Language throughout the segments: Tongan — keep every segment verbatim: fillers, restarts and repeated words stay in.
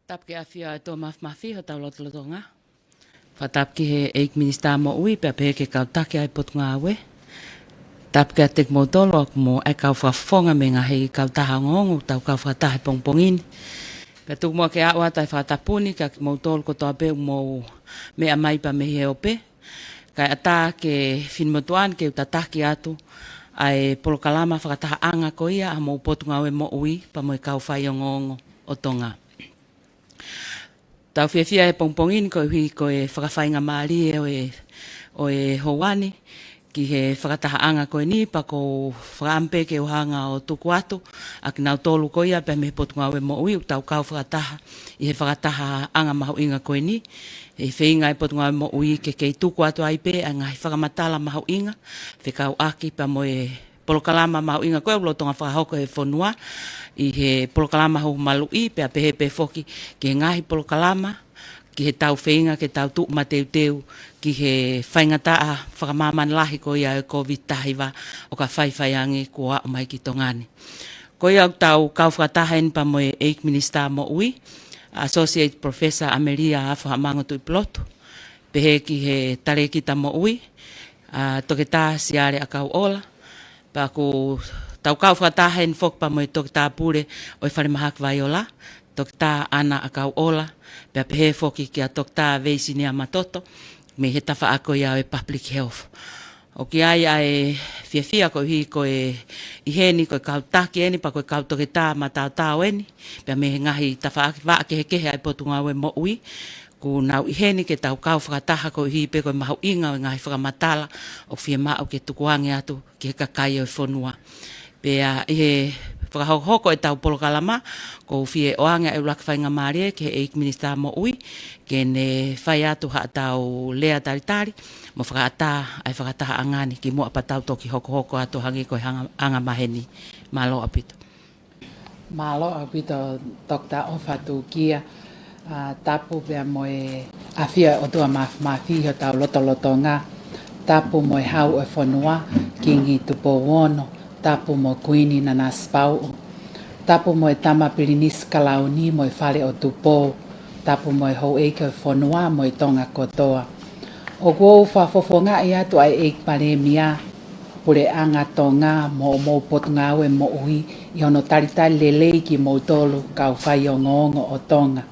Tapu ki he ʻafio ʻa e ʻOtua Mafimafi ʻi hotau lotolotonga. Fakatapu ki he ʻEiki Minisitā Moʻui, pea pehē ki he kau taki ʻa e Potungāue. Tapu kiate kimoutolu ʻoku mou ʻi ai, kau fakafofonga mei he ngaahi kautaha ongoongo ʻoku tau kau fakataha he pongipongi ni. Pea tuku muʻa ke aʻu atu ʻa e fakatapu ni kiate kimoutolu kotoa pē ʻoku mou meʻa mai pea mei he ope. Kae ʻatā ke finemotuʻa ni ke u tataki atu ʻa e polokalama fakatahaʻanga ko ia ʻa homou Potungāue Moʻui pea mo e kau faiongoongo ʻo Tonga. Tau fiefia he pongipongi ni koeʻuhi ko e fakafaingamālie ʻo e, ʻo e houa ni ki he fakatahaʻanga ko eni, pea ʻoku ou fakaʻamu pē ke u hanga ʻo tuku atu ʻa kinautolu ko ia pea mei he Potungāue Moʻui ʻoku tau kau fakataha ʻi he fakatahaʻanga mahuʻinga ko eni. ʻE feinga e Potungāue Moʻui ke kei tuku atu ai pē ʻa e ngaahi fakamatala mahuʻinga fekauʻaki pea mo e polokalama mahuʻinga ko ē ʻoku lolotonga fakahoko he fonua ʻi he polokalama huhu maluʻi, pea pehē pē foki ki he ngaahi polokalama ki he tau feinga ke tau tuʻu mateuteu ki he faingataʻa fakamāmani lahi ko ia ʻo e Kōviti taha hiva ʻoka faifai ange kuo aʻu mai ki Tonga ni. Ko ia ʻoku tau kau fakataha eni pea mo e ʻEiki Minisitā Moʻui, Associate Professor ʻAmelia Afu Haʻamango Tuʻipulotu, pehē ki he Talēkita Moʻui, ʻa Toketā Siale ʻAkauʻola, pea ʻoku tau kau fakataha eni foki pea mo e Toketā Pule ʻo e Falemahaki Vaiola, Toketā ʻAna ʻAkauʻola, pea pehē foki kia Toketā Veisinia Matoto, mei he tafaʻaki ko ia ʻo e Public Health. ʻOku ʻi ai ʻa e fiefia koeʻuhi ko e ʻi heni ko e kau taki eni pea ko e kau toketā mataotao eni, pea mei he ngaahi tafaʻaki vaʻa kehekehe ʻa e Potungāue Moʻui, ʻoku nau ʻi heni ke tau kau fakataha koeʻuhi pē ko e mahuʻinga ʻo e ngaahi fakamatala ʻoku fiemaʻu ke tukuange atu ki he kakai ʻo e fonua. Pea ʻi he fakahokohoko ʻetau polokalama, ʻoku ou fie ʻoange ʻa e ʻuluaki faingamālie ki he ʻEiki Minisitā Moʻui ke ne fai atu haʻatau lea talitali mo fakaʻatā ʻa e fakatahaʻanga ni kimuʻa pea tau toki hokohoko atu hangē ko e hanga, anga maheni. Mālō ʻaupito. Mālō ʻaupito Toketā ʻOfa Tūkia, ʻa, tapu pea mo e ʻafio ʻa e ʻOtua Mafimafi ʻi hotau lotolotonga. Tapu mo e Hau ʻo e fonua, Kingi Tupou Ono, tapu mo Kuini Nanasipauʻu. Tapu mo e Tama Pilinisi Kalauni mo e Fale ʻo Tupou. Tapu mo e houʻeiki ʻo e fonua mo e Tonga kotoa. ʻOku ou fakafofongaʻi atu ʻa e ʻEiki Palēmia, Puleʻanga Tonga mo homou Potungāue Moʻui ʻi hono talitali lelei kimoutolu kau faiongoongo ʻo Tonga,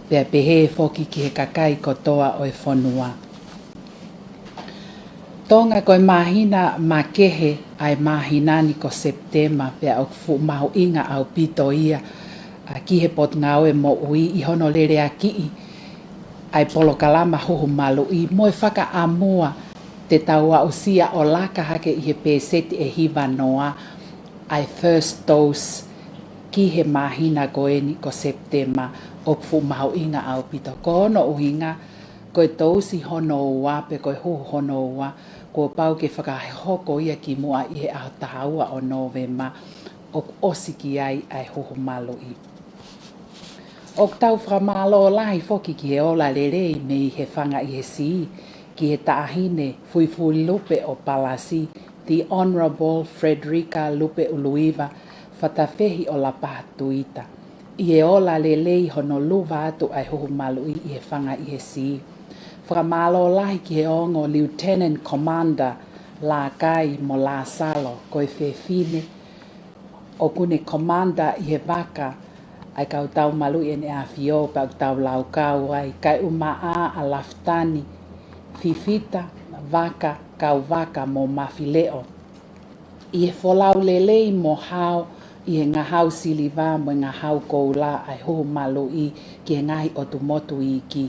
pea pehē foki ki he kakai kotoa ʻo e fonua. Tonga, ko e māhina makehe ʻa e māhina ni ko Sepitema, pea ʻoku fuʻu mahuʻinga ʻaupito ia, ʻa, ki he Potungāue Moʻui ʻi hono leleakiʻi ʻa e polokalama huhu maluʻi mo e fakaʻamua te tau aʻusia ʻo laka hake ʻi he pēseti ʻe hiva noa ʻa e first dose ki he māhina ko eni ko Sepitema. ʻOku fuʻu mahuʻinga ʻaupito. Ko hono ʻuhinga, ko e tousi hono ua pe ko e huhu hono ua, kuo pau ke fakahoko ia kimuʻa ʻi he ʻaho taha ua ʻo Nōvema, ʻoku ʻosi ki ai ʻa e huhu maluʻi. ʻOku tau fakamālō lahi foki ki he ola lelei mei he Fanga ʻi he Sī, ki he Taʻahine Fuifuilupe ʻo Palasi, The Honourable Frederica Lupe ʻUluiva Fatafehi ʻo Lapaha Tuita, ʻi he ola lelei hono luva atu ʻa e huhu maluʻi ʻi he Fanga ʻi he Sī. Fakamālō lahi ki he ongo Lieutenant Commander Lākai mo Lāsalo, ko e fefine ʻoku ne commander ʻi he vaka ʻa e kau tau maluʻi ʻEne ʻAfio, pea ʻoku tau laukau ai, kae ʻumaʻā ʻa Lafitani Fifita Vaka Kauvaka mo Mafileʻo, ʻi he folau lelei mo hao ʻi he ngahau siliva mo e ngahau koula ʻa e huhu maluʻi ki he ngaahi ʻotu motu iiki.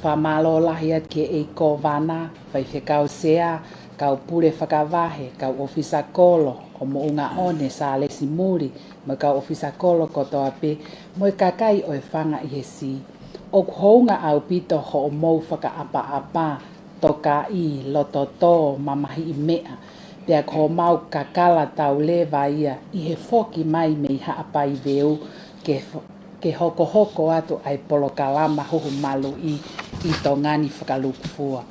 Fakamālō lahi atu ki he ʻEiki Kōvana, Faifekau Sea, kau pule fakavahe, kau ʻōfisa kolo ʻo Moʻunga ʻOne, Sālesi Muli, mo e kau ʻōfisa kolo kotoa pē, mo e kakai ʻo e Fanga ʻi he Sī. ʻOku hounga ʻaupito hoʻomou fakaʻapaʻapa, tokaʻi, lototō, mamahiʻi meʻa, pea ko homau kakala tau leva ia ʻi he foki mai mei Haʻapai Veu ke fo-, ke hokohoko atu ʻa e polokalama huhu maluʻi ʻi Tonga ni fakalūkufua.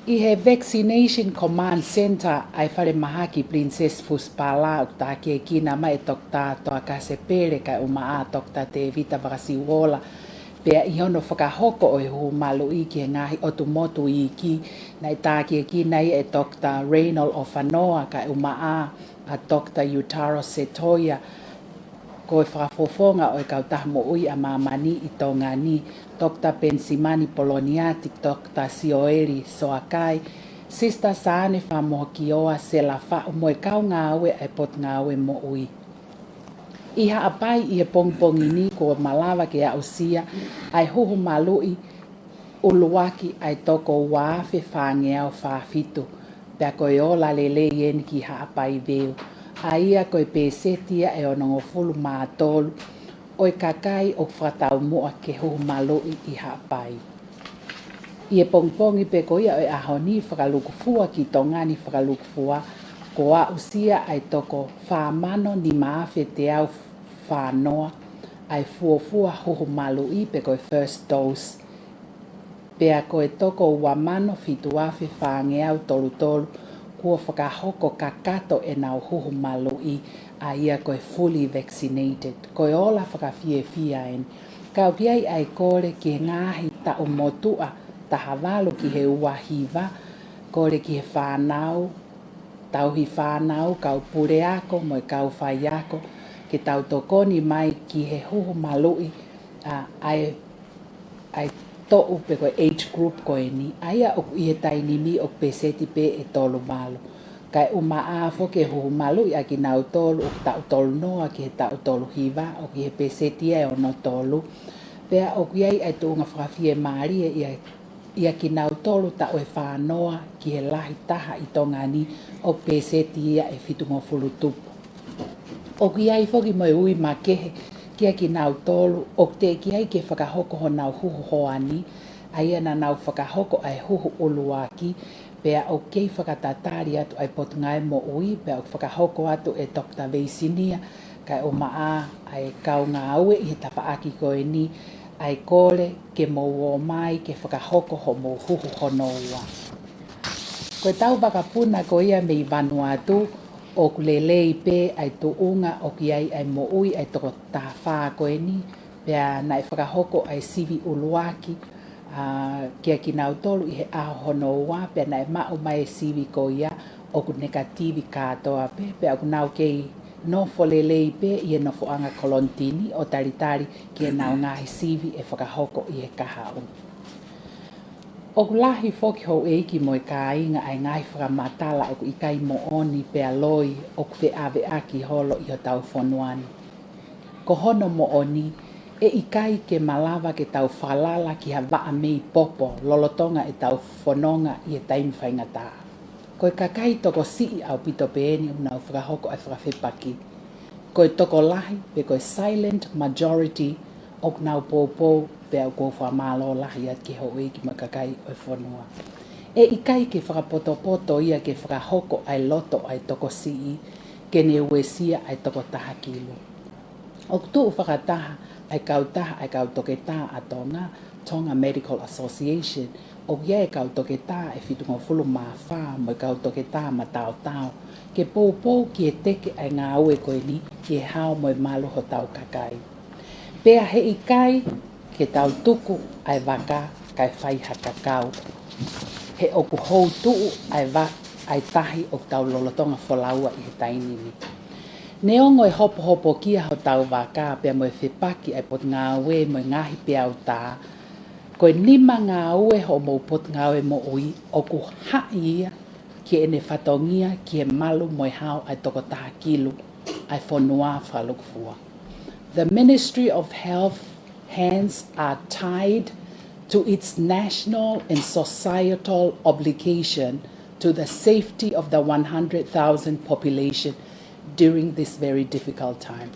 ʻI he Vaccination Command Center ʻa e falemahaki Princess Fusipala, ʻoku tākiekina mai ʻe Toketā Toa Kasepele kae ʻumaʻā Toketā Tēvita Vakasiuola. Pea ʻi hono fakahoko ʻo e huhu maluʻi ki he ngaahi ʻotu motu iiki, naʻe tākiekina ia ʻe Toketā Reynold ʻOfanoa kae ʻumaʻā ʻa Toketā Yutaro Setoia, ko e fakafofonga ʻo e Kautaha Moʻui ʻa Māmani ʻi Tonga ni, Toketā Penisimani Poloniati, Toketā Sioeli Soakai, Sister Sane Famohokioa Selafaʻu mo e kau ngāue ʻa e Potungāue Moʻui. ʻI Haʻapai ʻi he pongipongi ni kuo malava ke aʻusia ʻa e huhu maluʻi ʻuluaki ʻa e toko ua afe fāngeau fāfitu, pea ko e ola lelei eni ki Haʻapai Veu, ʻa ia ko e pēseti ia ʻe onongofulu mā tolu ʻo e kakai ʻoku fakataumuʻa ke huhu maluʻi ʻi Haʻapai. ʻI he pongipongi pē ko ia ʻo e ʻaho ni, fakalūkufua ki Tonga ni fakalūkufua, kuo aʻusia ʻa e toko fā mano nima afe teau fā noa ʻa e fuofua huhu maluʻi pe ko e first dose. Pea ko e toko ua mano fitu afe fāngeau tolu tolu kuo fakahoko kakato ʻenau huhu maluʻi, ʻa ia ko e fully vaccinated. Ko e ola fakafiefia eni. Ka ʻoku ʻi ai ʻa e kole ki he ngaahi taʻu motuʻa, taha valu ki he ua hiva, kole ki he fānau, tauhi fānau, kau puleako mo e kau faiako, ke tau tokoni mai ki he huhu maluʻi ʻa, ʻa e, ʻa e toʻu pe ko e age group ko eni, ʻa ia ʻoku ʻi he taimi ni ʻoku pēseti pē ʻe tolu valu. Kae ʻumaʻā foki e huhu maluʻi ʻa kinautolu ʻoku taʻu tolu noa ki he taʻu tolu hiva, ʻoku ʻi he pēseti ia ʻe ono tolu. Pea ʻoku ʻi ai ʻa e tuʻunga fakafiemālie ia ʻia kinautolu taʻu ʻe fā noa ki he lahi taha ʻi Tonga ni, ʻoku pēseti ia ʻe fitungofulu tupu. ʻOku ʻi ai foki mo e ui makehe kia kinautolu ʻoku teʻeki ai ke fakahoko honau huhu hoa ni, ʻa ia naʻa nau fakahoko ʻa e huhu ʻuluaki, pea ʻoku kei fakatatali atu ʻa e Potungāue Moʻui, pea ʻoku fakahoko atu ʻe Toketā Veisinia, kae ʻumaʻā ʻa e kau ngāue ʻi he tafaʻaki ko eni, ʻa e kole ke mou ō mai ke fakahoko hoʻomou huhu hono ua. Ko e tau vakapuna ko ia mei Vanuatu, ʻoku lelei pē ʻa e tuʻunga ʻoku ʻi ai ʻa e moʻui ʻa e toko taha fā ko eni, pea naʻe fakahoko ʻa e sivi ʻuluaki, ʻa, kia kinautolu ʻi he ʻaho hono ua, pea naʻe maʻu mai e sivi ko ia ʻoku nekativi kātoa pē, pea ʻoku nau kei nofo lelei pē ʻi he nofoʻanga kolonitini ʻo talitali ki heʻenau ngaahi sivi ʻe fakahoko ʻi he kahaʻu. ʻOku lahi foki houʻeiki mo e kāinga ʻa e ngaahi fakamatala ʻoku ʻikai moʻoni pea loi ʻoku feʻaveʻaki holo ʻi hotau fonua ni. Ko hono moʻoni, ʻe ʻikai ke malava ke tau falala ki ha vaʻa mei popo lolotonga ʻetau fononga ʻi he taimi faingataʻa. Ko e kakai tokosiʻi ʻaupito pē eni ʻoku nau fakahoko ʻa e fakafepaki. Ko e tokolahi, pe ko e silent majority, ʻoku nau poupou, pea ʻoku ou fakamālō lahi atu ki he houʻeiki mo e kakai ʻo e fonua. ʻE ʻikai ke fakapotopoto ia ke fakahoko ʻa e loto ʻa e tokosiʻi, ke ne uesia ʻa e toko taha kilu. ʻOku tuʻu fakataha ʻa e kautaha ʻa e kau toketā ʻa Tonga, Tonga Medical Association, ʻoku ʻi ai e kau toketā ʻe fitungofulu mā fā mo e kau toketā mataotao, ke poupou ki he teke ʻa e ngāue ko eni ki he hao mo e malu hotau kakai. Pea ʻe ʻikai ke tau tuku ʻa e vaka kae fai ha kakau, he ʻoku houtuʻu ʻa e va-, ʻa e tahi ʻoku tau lolotonga folaua ʻi he taimi ni. Neongo e hopohopokia hotau vaka pea mo e fepaki ʻa e Potungāue mo e ngaahi peau tā, ko e nima ngāue hoʻomou Potungāue Moʻui ʻoku haʻi ia ki heʻene fatongia ki he malu mo e hao ʻa e toko taha kilu ʻa e fonua fakalūkufua. The Ministry of Health hands are tied to its national and societal obligation to the safety of the one hundred thousand population during this very difficult time.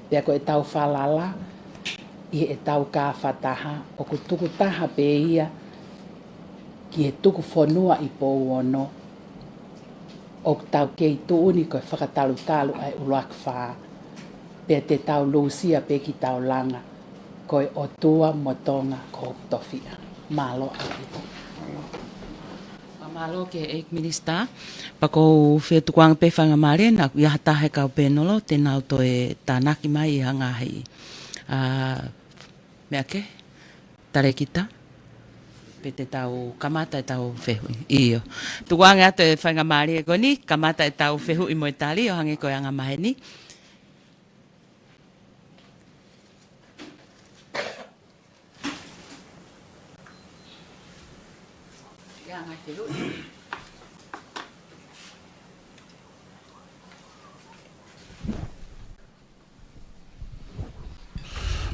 Pea ko ʻetau falala ʻi heʻetau kāfataha, ʻoku tukutaha pē ia ki he tuku fonua ʻi Pouono, ʻoku tau kei tuʻu ni ko e fakatalutalu ʻa e ʻuluaki fā, pea te tau lūsia pē ki taulanga, ko e ʻOtua mo Tonga ko hoku tofiʻa. Mālō ʻaupito. Mālō ki he ʻEiki Minisitā, pea ʻoku ou fie tukuange pē faingamālie naʻa ʻoku ʻi ai ha taha he kau pēnolo te nau toe tānaki mai ʻi he ngaahi, ā, meʻa kehe, talēkita, pe te tau kamata ʻetau fehuʻi. ʻIo. Tukuange atu e faingamālie ko eni, kamata ʻetau fehuʻi mo e tali ʻo hangē ko e angamaheni.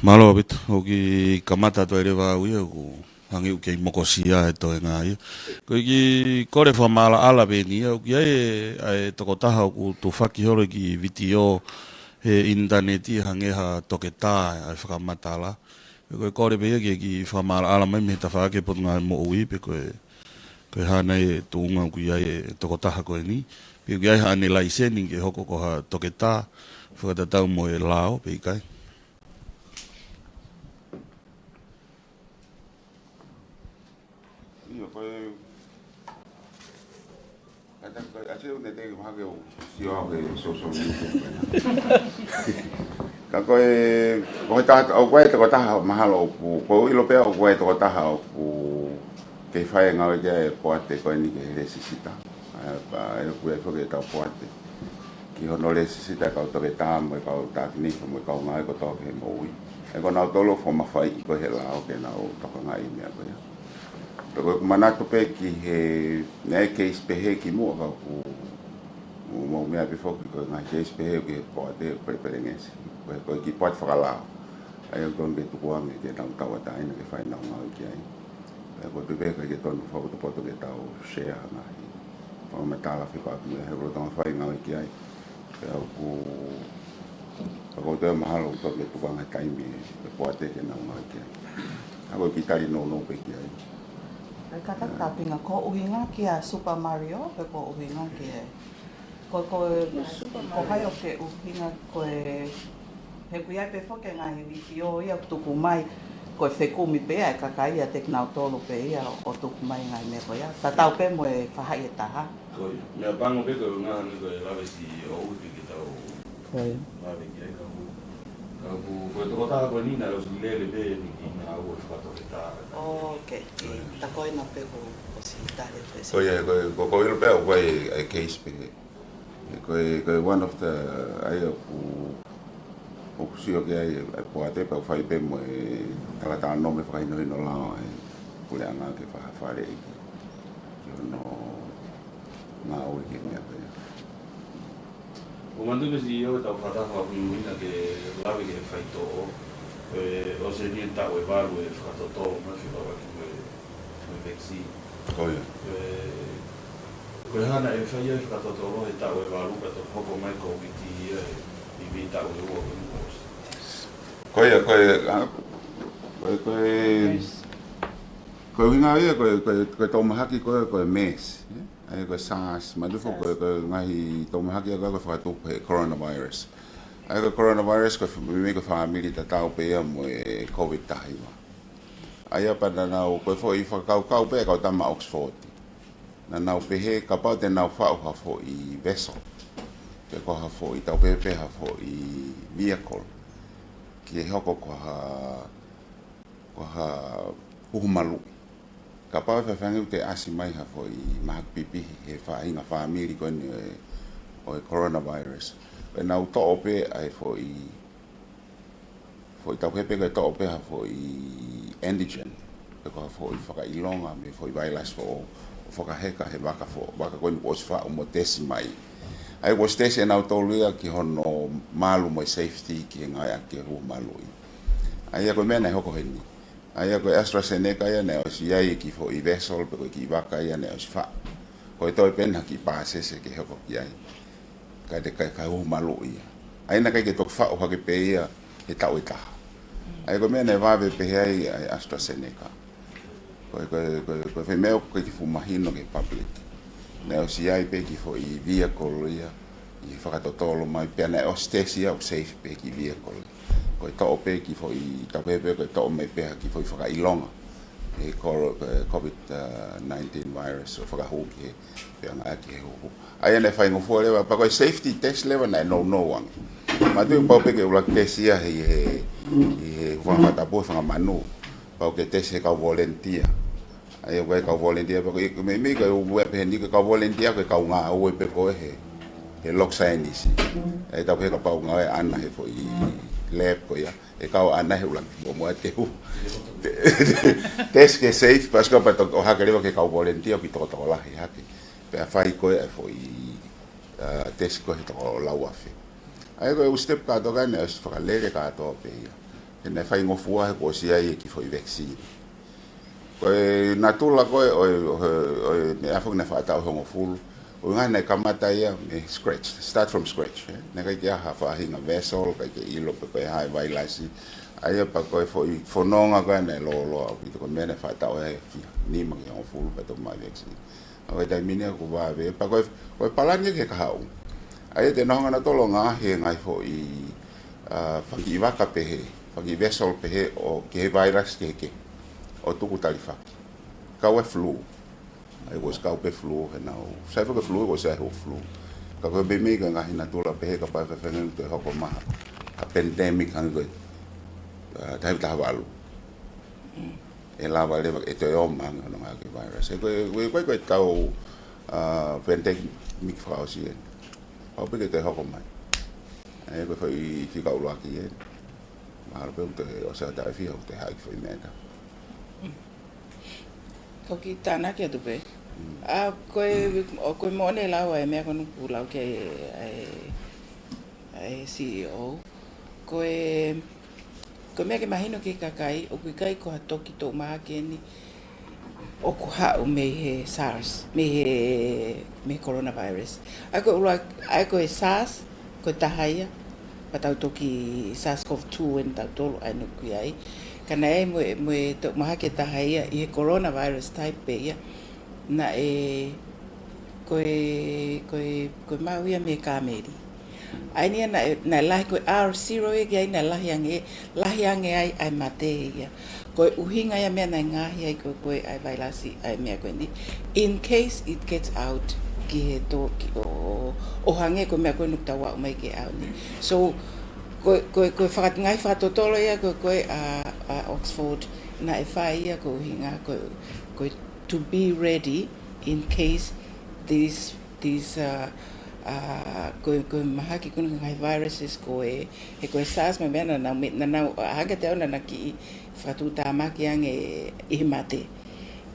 Mālō ʻaupito, ʻoku ou kamata atu ai leva au ia, ʻoku hangē ʻoku kei mokosia e toenga ia. Ko e kiʻi kole fakamaʻalaʻala pē eni ia, ʻoku ʻi ai e, ʻa e tokotaha ʻoku tufaki holo ki vitiō he ʻinitaneti hangē ha toketā ʻa e fakamatala. Ko e kole pē ia ke kiʻi fakamaʻalaʻala mai mei he tafaʻaki ʻo e Potungāue Moʻui pe ko e, ko e hā nai e tuʻunga ʻoku ʻi ai e tokotaha ko eni. Pe ʻoku ʻi ai haʻane laiseni ke hoko ko ha toketā fakatatau mo e lao pe ʻikai. ʻIo, ko e, ka ta-, ka, ʻasi ʻo ne te mahalo ke u sio au ki he social media ko ena. Ka ko e, ko e ta-, ʻoku ʻi ai e tokotaha mahalo ʻoku, ʻoku ou ʻilo pē au ʻoku ʻi ai e tokotaha ʻoku kei fai e ngāue ki ai e poate ko eni ki he lēsisita. ʻA ia, pea ʻoku ʻi ai foki ʻetau poate ki hono lēsisita e kau toketā mo e kau takinifo mo e kau ngāue kotoa ki he moʻui. ʻA ia ko nautolu ʻoku fakamafaiʻi ko ē he lao ke nau tokangaʻi e meʻa ko ia. Pea ko ʻeku manatu pē ki he, naʻe case pehē kimuʻa ka ʻoku, mo, mo meʻa pē foki ko e ngaahi case pehē ki he poate pelepelengesi. Ko e, ko e kiʻi poate fakalao. ʻA ia ʻoku tonu ke tukuange ke nau tauʻatāina ke fai ʻenau ngāue ki ai. Pea ko e pehē ʻikai ke tonu fakapotopoto ke tau share ha ngaahi fakamatala fekauʻaki mo ia he ʻoku lolotonga fai e ngāue ki ai. Pea ʻoku, pea ʻoku ou tui mahalo ʻoku tonu ke tukuange e taimi e poate ke nau ngāue ki ai. Ka ko e kiʻi tali nounou pē ki ai. ʻAi ka ta-, ka pinga ko e ʻuhinga kia Super Mario, pe ko e ʻuhinga ki he Ko, ko, ko hai ʻoku ke ʻuhinga ko e, he ʻoku ʻi ai pē foki e ngaahi vitiō ia ʻoku tuku mai, ko e fekumi pē ʻa e kakai ia ʻiate kinautolu pē ia ʻo tuku mai e ngaahi meʻa ko ia. Tatau pē mo e faʻahi ʻe taha. Ko ia. Meʻapango pē ko e ngaahi meʻa ko e lave siʻi ʻo upi ke tau Ko ia. lave ki ai ka ʻoku, ka ʻoku, ko e tokotaha ko eni naʻe ʻosi lele pē eni ki he ngāue fakatoketā. ʻOkei. Ko ia. Ta ko ena pē ko, ko si tale pē si. Ko ia, ko, ko, ko ʻilo pē au ko e, e case pē. Ko e, ko e one of the, ʻa ia ʻoku, ʻoku sio ki ai e, e poate pea ʻoku fai pē mo e talatalanoa mo e fakahinohino lao e puleʻanga ke fakafaleʻi ki, ki hono ngāue ki he meʻa ko ia. ʻOku manatu pē siʻi ʻo tau fakataha fakamuimui na ke lave ki he faitoʻo, ʻe, ʻosi eni e taʻu ʻe valu e fakatotolo mai fekauʻaki mo e, mo e vaccine. Ko ia. ʻE, ko e hā naʻe fai ai e fakatotolo he taʻu ʻe valu ka toki hoko mai Kōviti ia ʻi he, ʻi he taʻu ʻe ua ko eni kuo ʻosi. Ko ia, ko e, ʻa, ko e, ko e, ko e ʻuhinga ia, ko e, ko e, ko e tō mahaki ko e, ko e MERS, ē? ʻA ia ko e SARS, manatu foki ko e, ko e ngaahi tō mahaki ia ko e, ko e fakatupu he coronavirus. ʻA ia ko e coronavirus, ko e f-, meimei ko e fāmili tatau pē ia mo e COVID taha hiva. ʻA ia pea naʻa nau, ko e foʻi fakakaukau pē ʻa e kau tama Oxford. Naʻa nau pehē, kapau te nau faʻu ha foʻi vessel. Pe ko ha foʻi, tau pehē pē ha foʻi vehicle. Ke hoko ko ha, ko ha huhu maluʻi. Kapau ʻe faifai ange ʻoku toe ʻasi mai ha foʻi mahaki pipihi he faʻahinga fāmili ko eni ʻo e, ʻo e coronavirus. Pea nau toʻo pē ʻa e foʻi, foʻi tau pehē pē ko e toʻo pē ha foʻi antigen. Pe ko ha foʻi fakaʻilonga mei he foʻi vailasi foʻou ʻo fakaheka he vaka fo-, vaka ko eni kuo ʻosi faʻu mo tesi mai. ʻA ia kuo ʻosi tesi ʻe nautolu ia ki hono malu mo e safety ki he ngāueʻaki e huhu maluʻi. ʻA ia ko e meʻa naʻe hoko heni. ʻA ia ko e AstraZeneca ia naʻe ʻosi ʻi ai e kiʻi foʻi vessel pe ko e kiʻi vaka ia naʻe ʻosi faʻu. Ko e toe pē ʻena kiʻi pāsese ke hoko ki ai. Kae te kai kai huhu maluʻi ia. ʻA ia naʻe ʻikai ke toki faʻu hake pē ia he taʻu ʻe taha. ʻA ia ko e meʻa naʻe vave pehē ai ʻa e AstraZeneca. Ko e, ko e, ko e, ko e foʻi meʻa ʻoku ʻikai ke fuʻu mahino ki he public. Naʻe ʻosi ʻi ai pē kiʻi foʻi vehicle ia, ʻi he fakatotolo mai, pea naʻe ʻosi tesi ia ʻoku safe pē kiʻi vehicle. Ko e toʻo pē kiʻi foʻi, tau pehē pē ko e toʻo mai pē ha kiʻi foʻi fakaʻilonga. he cor-, eh, COVID nineteen virus ʻo fakahū ki he, pea ngā ki he huhu. ʻA ia naʻe faingofua leva, pea ko e safety test leva naʻe nounou ange. Mātuʻaki pau pē ke ʻuluaki test ia he, he, he fanga fatapu, fanga manu. Pau ke test he kau volunteer. ʻA ia ko e kau volunteer, pea ko e meimei ko e ʻuhinga pehē ni ko e kau volunteer ko e kau ngāue pē ko ē he, he loki saienisi. ʻA ia tau pehē kapau ngāue ʻana he foʻi lab ko ia. ʻE kau ʻana he ʻuluaki muʻomuʻa te u. Test ke safe, pea sika pea toki ʻohake leva ke kau volunteer ki tokotokolahi hake. Pea fai ko ē ʻa e foʻi, ah, test ko ē he toko lau afe. ʻA ia ko e ʻū step kātoa eni ʻosi fakalele kātoa pē ia. He naʻe faingofua he kuo ʻosi ʻi ai e kiʻi foʻi vaccine. Ko e natula ko ē ʻo e, ʻo e, ʻo e meʻa foki naʻe fakataʻu he hongofulu. ʻUhinga naʻe kamata ia mei scratch, start from scratch, eh? Naʻe ʻikai ke ʻi ai ha faʻahinga vessel, ʻikai ke ʻilo pe ko e hā e vailasi. ʻA ia pea ko e foʻi fononga ko ē naʻe lōloa ʻaupito ko e meʻa naʻe fakataʻu he fiha nima ki he hongofulu pea toki maʻu e vaccine. ʻA ia ko e taimi ni ʻoku vave, pea ko e, ko e palani ke kahaʻu. ʻA ia te nau hanga nautolu ʻo ngaahi e ngaahi foʻi, ah, fanga kiʻi vaka pehē, fanga kiʻi vessel pehē ʻo, ki he vailasi kehekehe. ʻO tuku talifaki. Kau e flu. ʻA ia kuo ʻosi kau pē flu he nau. Sai faka flu, kuo ʻosi ʻi ai e flu. Ka ko e meimei ko e ngaahi natula pehē kapau ʻe fefengen te hoko mai ha pandemic hangē ko e, ah, taha hiva taha valu. ʻE lava leva ʻe toe ʻomai ange hono ngaahi virus. He ko e, ko e, ko e, ko e tau, ah, pandemic fakaʻosi eni. Pau pē ke toe hoko mai. ʻA ia ko e foʻi fika ʻuluaki eni. Mahalo pē ʻoku toe ʻosi ʻa e taʻu ʻe fiha ʻoku toe haʻi foʻi meʻa ʻe taha. Ko e kiʻi tānaki atu pē. Mm. ʻA, ko e, ʻo ko e moʻoni e lau ʻa e meʻa ko eni kuo lau ki ai ʻa e, ʻa e C E O. Ko e, ko e meʻa ke mahino ki he kakai, ʻoku ʻikai ko ha toki toʻumahaki eni ʻoku haʻu mei he SARS, mei he, mei he coronavirus. ʻA ia ko e ʻuluaki, ʻa ia ko e SARS, ko e taha ia, pea tau toki SARS-CoV two eni tautolu ʻa eni ʻoku ʻi ai. Ka naʻe ʻi ai mo e, mo e toʻumahaki ʻe taha ia ʻi he coronavirus type pē ia. Naʻe, ko e, ko e, ko e maʻu ia mei he kāmeli. ʻA eni ia naʻe, naʻe lahi ko e R zero ia ki ai naʻe lahi ange, lahi ange ai ʻa e mate ia. Ko e ʻuhinga ia meʻa naʻe ngaahi ai ko e, ko e ʻa e vailasi ʻa e meʻa ko eni. In case it gets out ki he tō, ki ʻo, ʻo, ʻo hangē ko e meʻa ko eni ʻoku tau aʻu mai ki he ʻaho ni. So, ko e, ko e, ko e fakat-, ngaahi fakatotolo ia ko e, ko e ʻa, ʻa Oxford naʻe fai ia ko e ʻuhinga ko e, ko e to be ready in case this, this, uh, uh, ko e, ko e mahaki ko eni ngaahi viruses ko e, he ko e SARS mo e meʻa naʻa nau, naʻa nau, uh, hangē te au naʻa na kiʻi fakatuʻutāmaki ange ʻi he mate.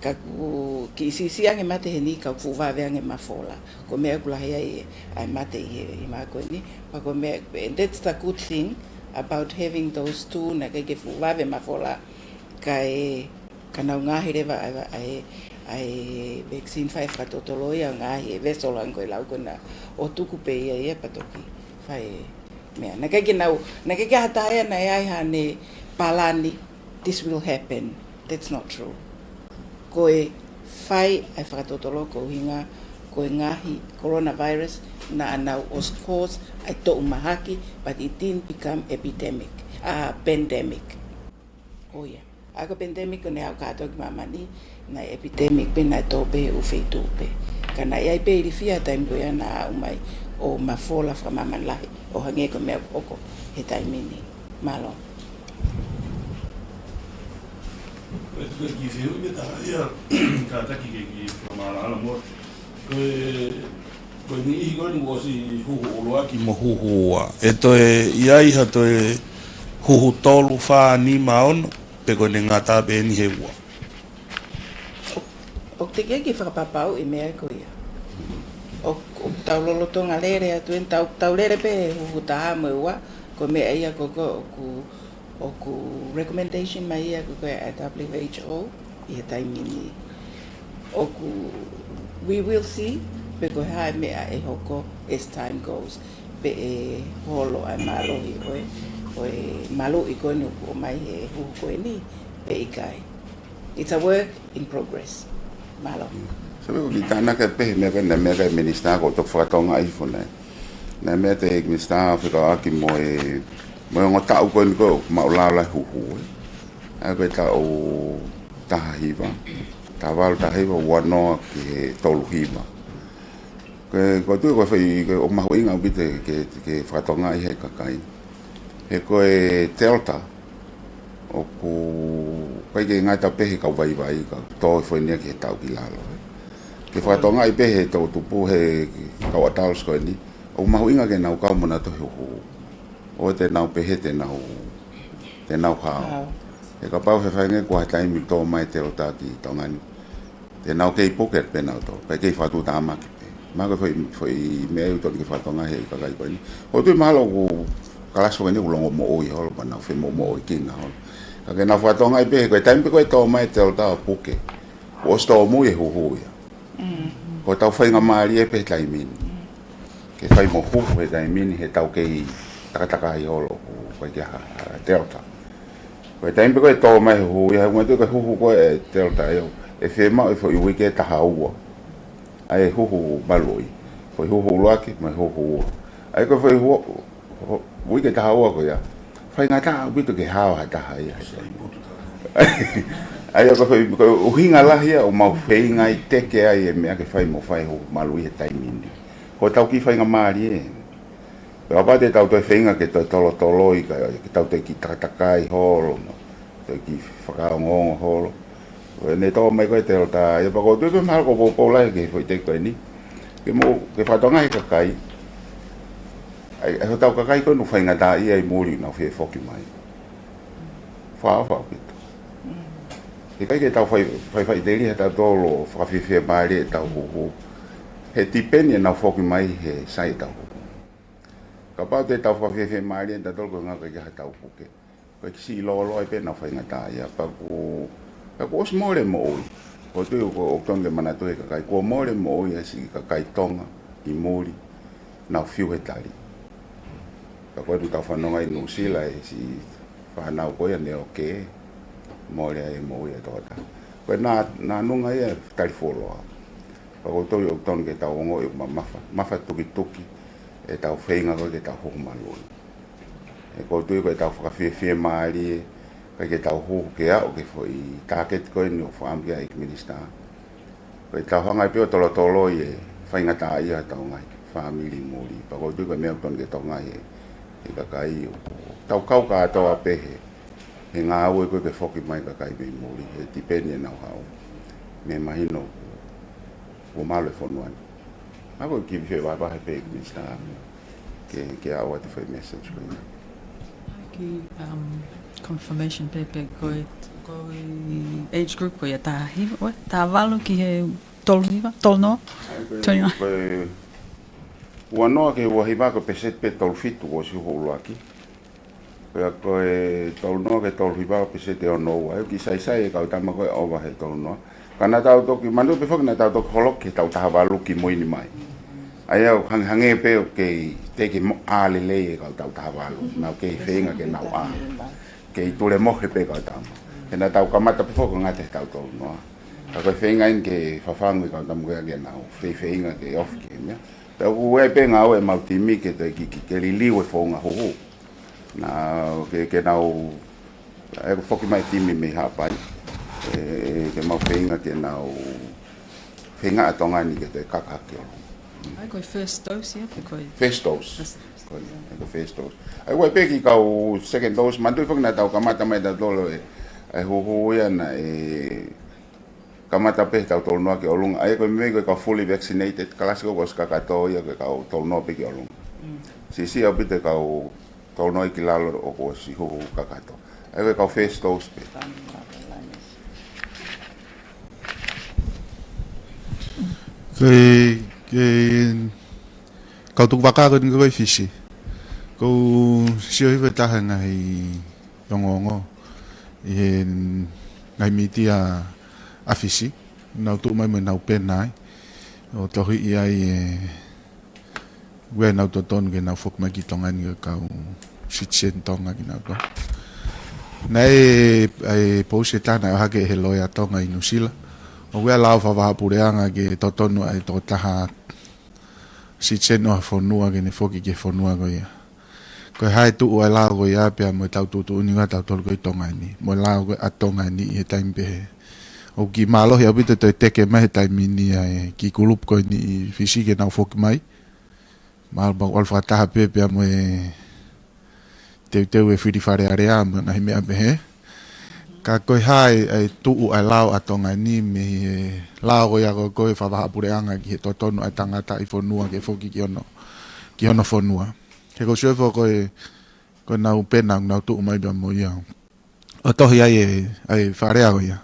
Ka ʻoku kiʻi siʻisiʻi ange mate heni ka ʻoku fuʻu vave ange mafola. Ko e meʻa ʻoku lahi ai ʻa e mate ʻi he, ʻi he mahaki ko eni. Pea ko e meʻa, and that's the good thing about having those two, naʻe ʻikai ke fuʻu vave mafola. Kae, ka nau ngaahi leva ʻa e, ʻa e, ʻa e vaccine fai fakatotolo ia ngaahi e vessel hangē ko e lau ko ena ʻo tuku pē ia ia pea toki fai e meʻa. Naʻe ʻikai ke nau, naʻe ʻikai ke ha taha ia naʻe ʻi ai haʻane palani, this will happen. That's not true. Ko e fai ʻa e fakatotolo ko e ʻuhinga ko e ngaahi coronavirus naʻa nau ʻosi cause ʻa e toʻumahaki, but it didn't become epidemic, uh, pandemic. Ko ia. ʻA ia ko e pandemic ko eni ʻoku kātoa ki māmani, naʻe epidemic pē naʻe tō pē he ʻū feituʻu pē. Ka naʻe ʻi ai pē ilifia he taimi ko ia naʻa aʻu mai ʻo mafola fakamāmani lahi, ʻo hangē ko e meʻa ʻoku hoko he taimi ni. Mālō. Ko e, ko e kiʻi fehuʻi pē taha ia, kātaki ke kiʻi fakamaʻalaʻala mo. Ko e, ko e niʻihi ko eni kuo ʻosi huhu ʻuluaki mo huhu ua. ʻE toe ʻi ai ha toe huhu tolu, fā, nima, ono, pe ko ʻene ngata pē eni he ua. ʻOku teʻeki ke fakapapauʻi e meʻa ko ia. ʻOku, ʻoku tau lolotonga lele atu eni, tau, tau lele pē he huhu taha mo e ua, ko e meʻa ia ko ē ʻoku, ʻoku recommendation mai ia ko ē ʻa e W H O ʻi he taimi ni. ʻOku, we will see, pe ko e hā e meʻa ʻe hoko as time goes, pe ʻe holo ʻa e mālohi ʻo e, ʻo e maluʻi ko eni ʻoku ʻomai he huhu ko eni, pe ʻikai. It's a work in progress. Mālō. Sai, ko e kiʻi tānaki pē he meʻa ko eni, meʻa ko ē Minisitā ko e toki fakatonga ʻi fo nei. Naʻe meʻa ʻe he Minisitā fekauʻaki mo e, mo e ongo taʻu ko eni ko ē ʻoku maʻu laulai huhu, ē. ʻA ia ko e taʻu, taha hiva, taha valu taha hiva, ua noa ki he tolu hiva. Ko e, ko e tui ko e fai, ko e ʻoku mahuʻinga ʻaupito ke, ke fakatongaʻi he kakai. He ko e Delta, ʻoku ʻikai ke ngata pē he kau vaivai, ka tō e foʻi nia ki he tau ki lalo. Ke fakatongaʻi pē he toʻutupu he kau adults ko eni, ʻoku mahuʻinga ke nau kau mo nautolu he huhu. ʻOua te nau pehē te nau, te nau hao. Hao. He kapau he fainga kuo ha taimi tō mai Delta ki Tonga ni, te nau kei puke pē nautolu, pea kei fakatuʻutāmaki pē. Mahalo ko e foʻi, foʻi meʻa ʻoku totonu ke fakatongaʻi he kakai ko eni. ʻOku ou tui mahalo ʻoku kalasi foki eni ʻoku longomoʻui holo, pea nau femoʻumoʻuikina holo. Ka ke nau fakatongaʻi pē, ko e taimi pē ko ē tō mai Delta ʻo puke, kuo ʻosi tōmui e huhu ia. Mm. Ko e tau faingamālie pē he taimi ni. Ke fai mo huhu he taimi ni, he tau kei takatakai holo, ko e kia ha, ha Delta. Ko e taimi pē ko ē tō mai e huhu ia, he ʻoku ngata ko e huhu ko ē Delta ʻe, ʻe fiemaʻu e foʻi uike ʻe taha ua. ʻA e huhu maluʻi. Foʻi huhu ʻuluaki, mo e huhu ua. ʻA ia ko e foʻi huhu, ho-, uike ʻe taha ua ko ia, faingataʻa ʻaupito ke hao ha taha ia. ʻA ia ko e foʻi, ko e ʻuhinga lahi ia ʻoku mau feinga ai teke ai e meʻa ke fai mo fai huhu maluʻi he taimi ni. Ko e tau kiʻi faingamālie. Pea kapau te tau toe feinga ke toe tolotoloi ka, ke tau toe kiʻi takatakai holo, mo toe kiʻi fakaongoongo holo. Ko ʻene tō mai ko ē Delta, ia pea ʻoku ou tui pē mahalo ʻoku poupou lahi ki he foʻi teki ko eni. Ke mo, ke fakatongaʻi e kakai. ʻAi, ʻai hotau kakai ko ē ʻoku faingataʻaʻia ʻi muli ʻoku nau fie foki mai. Fakaʻofa ʻaupito. He ʻikai ke tau fai, fai, faʻiteliha tautolu ʻo fakafiefiemālie ʻetau huhu. He tipeni ʻenau foki mai he sai ʻetau huhu. Kapau te tau fakafiefiemālie tautolu ko e ʻuhinga ʻikai ke ha tau puke. Ko e kiʻi siʻi lōloa pē ʻenau faingataʻaʻia. Pea ʻoku, pea kuo ʻosi mole moʻui. ʻOku ou tui ʻoku, ʻoku totonu ke manatuʻi e kakai. Kuo mole moʻui e siʻi kakai Tonga ʻi muli. Nau fiu he tali. Pea ko e tau fanongo ai Nuʻusila e siʻi fānau ko ia ne ʻoku mole ai e moʻui e tokotaha. Ko e nā, nā nunga ia tali fuoloa. Pea ʻoku ou tui ʻoku totonu ke tau ongoʻi ʻoku ma-, mafa, mafatukituki ʻetau feinga ko ē ke tau huhu maluʻi. He ʻoku ou tui ko ʻetau fakafiefiemālie, ʻikai ke tau huhu ke aʻu ki he foʻi tāketi ko eni ʻoku fakaʻamu ki ai ʻEiki Minisitā. Ko ʻetau hanga pē ʻo tolotoloi e faingataʻaʻia ʻa ʻetau ngaahi fāmili ʻi muli. Pea ʻoku ou tui ko e meʻa ʻoku totonu ke tokangaʻi ʻe he kakai ʻoku tau kau kātoa pē he, he ngāue ko ē ke foki mai e kakai mei muli, he tipeni ʻenau haʻu. Meʻa mahino ʻoku, ʻoku malu e fonua ni. Ako ki fie vahevahe pē ʻEiki Minisitā ke, ke aʻu atu e foʻi message ko ē. Ki, um, confirmation pē, pē ko e, ko e age group ko ia taha hiva, ʻoe, taha valu ki he tolu hiva, tolu noa? ʻAi, ko e, Tolu noa. Ko e ua noa ki he ua hiva ko e peseti pē tolu fitu ʻosi huhu ʻuluaki. Pea ko e tolu noa ki he tolu hiva ko e peseti ʻe ono ua. ʻOku kiʻi saisai e kau tama ko ē ʻova he tolu noa. Ka naʻa tau toki, manatuʻi pē foki naʻa tau toki holoki he taʻu taha valu ki muʻa ni mai. ʻA ia ʻoku hang-, hangē pē ʻoku kei teʻeki mo ʻā lelei e kau taʻu taha valu. Nau kei feinga ke nau ʻā. Kei tulemohe pē kau tama. He naʻa tau kamata pē foki ʻo ngata he taʻu tolu noa. Ka ko e feinga eni ke fafangu e kau tama ko ia ke nau fei-, feinga ke ofi ki he meʻa. Pea ʻoku ʻi ai pē ngāue ʻemau timi ke toe kiʻi, kiʻi, ke liliu e founga huhu. Naʻa ke, ke nau, ʻe foki mai e timi mei Haʻapai. ʻE, ke mau feinga ke nau, feinga ʻa Tonga ni ke toe kaka hake ʻo. ʻAi, ko e first dose ia, pe ko e? First dose. First dose. Ko e, ʻe ko e first dose. ʻAi, ʻoku ʻi ai pē kiʻi kau second dose, manatuʻi foki naʻa tau kamata mai tautolu e, e huhu ia naʻe kamata pē he taʻu tolu noa ki ʻolunga. ʻA ia ko e meʻa ko e kau fully vaccinated, kalasi ko ē ʻoku ʻosi kakato ia ko e kau tolu noa pē ki ʻolunga. Mm. Siʻisiʻi ʻaupito e kau tolu noa ki lalo ʻoku ʻosi huhu kakato. ʻA ia ko e kau first dose pē. Ko e, ko e kau tukuvakā ko eni ko ē ʻi Fisi. ʻOku ou sio hifo he taha e ngaahi ongoongo ʻi he ngaahi mītia ʻa Fisi, nau tuʻu mai mo ʻenau pena ai, ʻo tohiʻi ai e ʻuhinga ʻenau totonu ke nau foki mai ki Tonga ni ko e kau citizen Tonga kinautolu. Naʻe, ʻa e pousi ʻe taha naʻe ʻohake ʻe he loea Tonga ʻi Nuʻusila. ʻOku ʻi ai e lao fakavahaʻapuleʻanga ke totonu ʻa e tokotaha citizen ʻo ha fonua ke ne foki ki he fonua ko ia. Ko e hā e tuʻu ʻa e lao ko ia pea mo e tau tuʻutuʻuni ʻa tautolu ko ē ʻi Tonga ni, mo e lao ko ē ʻa Tonga ni ʻi he taimi pehē. ʻOku mālohi ʻaupito e toe teke mai he taimi ni ʻa e kiʻi kulupu ko eni ʻi Fisi ke nau foki mai. Mahalo pau ʻalu fakataha pē pea mo e teuteu e fili Fale Alea mo e ngaahi meʻa pehē. Ka ko e hā e, e tuʻu ʻa e lao ʻa Tonga ni mei he lao ko ia ko ē ʻa e fakavahaʻapuleʻanga ki he totonu ʻa e tangataʻi fonua ke foki ki hono, ki hono fonua. He ʻoku ou sio foki ko e, ko ʻenau pena, nau tuʻu mai pea mo ia ʻo tohi ai e, ʻa e Fale Alea ko ia.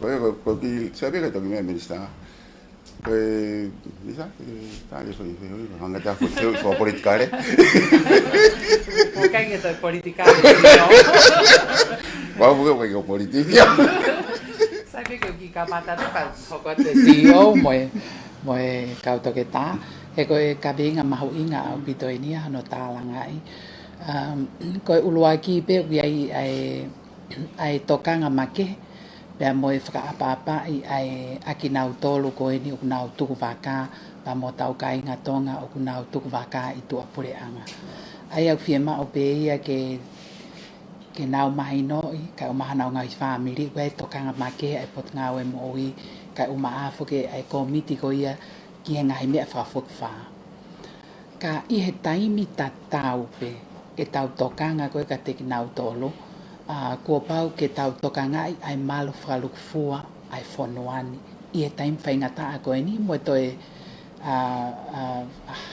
Ko e, ko, ko ki, sai pē ko e toki meʻa Minisitā. Ko e, Minisitā, ko e, tā ke ko e, ko e, ko e, hanga tā ko e, ko e politikale. ʻOku ʻikai ke toe politikale, C E O. Pau ko e, ko e politikale. Sai pē ko e kiʻi kamata atu ka hoko atu e C E O mo e, mo e kau toketā. He ko e kaveinga mahuʻinga ʻaupito eni ia hono tālangaʻi. Um, ko e ʻuluaki pē ʻoku ʻi ai ʻa e, ʻa e tokanga makehe, pea mo e fakaʻapaʻapaʻi ʻa e, ʻa kinautolu ko eni ʻoku nau tuku vaka, pea mo hotau kāinga Tonga ʻoku nau tuku vaka ʻi tuʻapuleʻanga. ʻA ia ʻoku fiemaʻu pē ia ke, ke nau mahinoʻi, kae ʻumaʻā honau ngaahi fāmili, ʻoku ʻi ai e tokanga makehe ʻa e Potungāue Moʻui, kae ʻumaʻā foki ʻa e kōmiti ko ia ki he ngaahi meʻa fakafokifā. Ka ʻi he taimi tatau pē ʻetau tokanga ko ē kiate kinautolu, ʻa, kuo pau ke tau tokangaʻi ʻa e malu fakalūkufua ʻa e fonua ni ʻi he taimi faingataʻa ko eni mo e toe, ʻa, ʻa,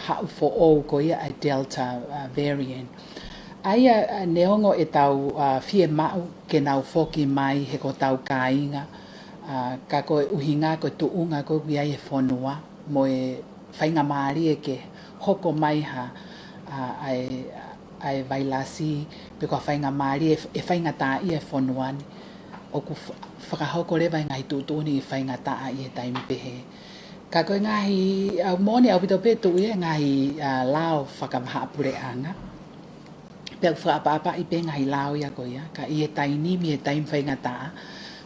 haʻu foʻou ko ia ʻa e Delta, ʻa, variant. ʻA ia, ʻa, neongo ʻetau, ʻa, fiemaʻu ke nau foki mai he ko hotau kāinga, ʻa, ka ko e ʻuhinga ko e tuʻunga ko ē ʻoku ʻi ai e fonua mo e faingamālie ke hoko mai ha, ʻa, ʻa e, ʻa e vailasi, pe ko ha faingamālie ʻe, ʻe faingataʻaʻia e fonua ni. ʻOku fa-, fakahoko leva e ngaahi tuʻutuʻuni faingataʻa ʻi he taimi pehē. Ka ko e ngaahi, ʻa, moʻoni ʻaupito pē tuʻu ia e ngaahi, ʻa, lao fakavahaʻapuleʻanga. Pea ʻoku fakaʻapaʻapaʻi pē ngaahi lao ia ko ia, ka ʻi he taimi ni, ʻi he taimi faingataʻa,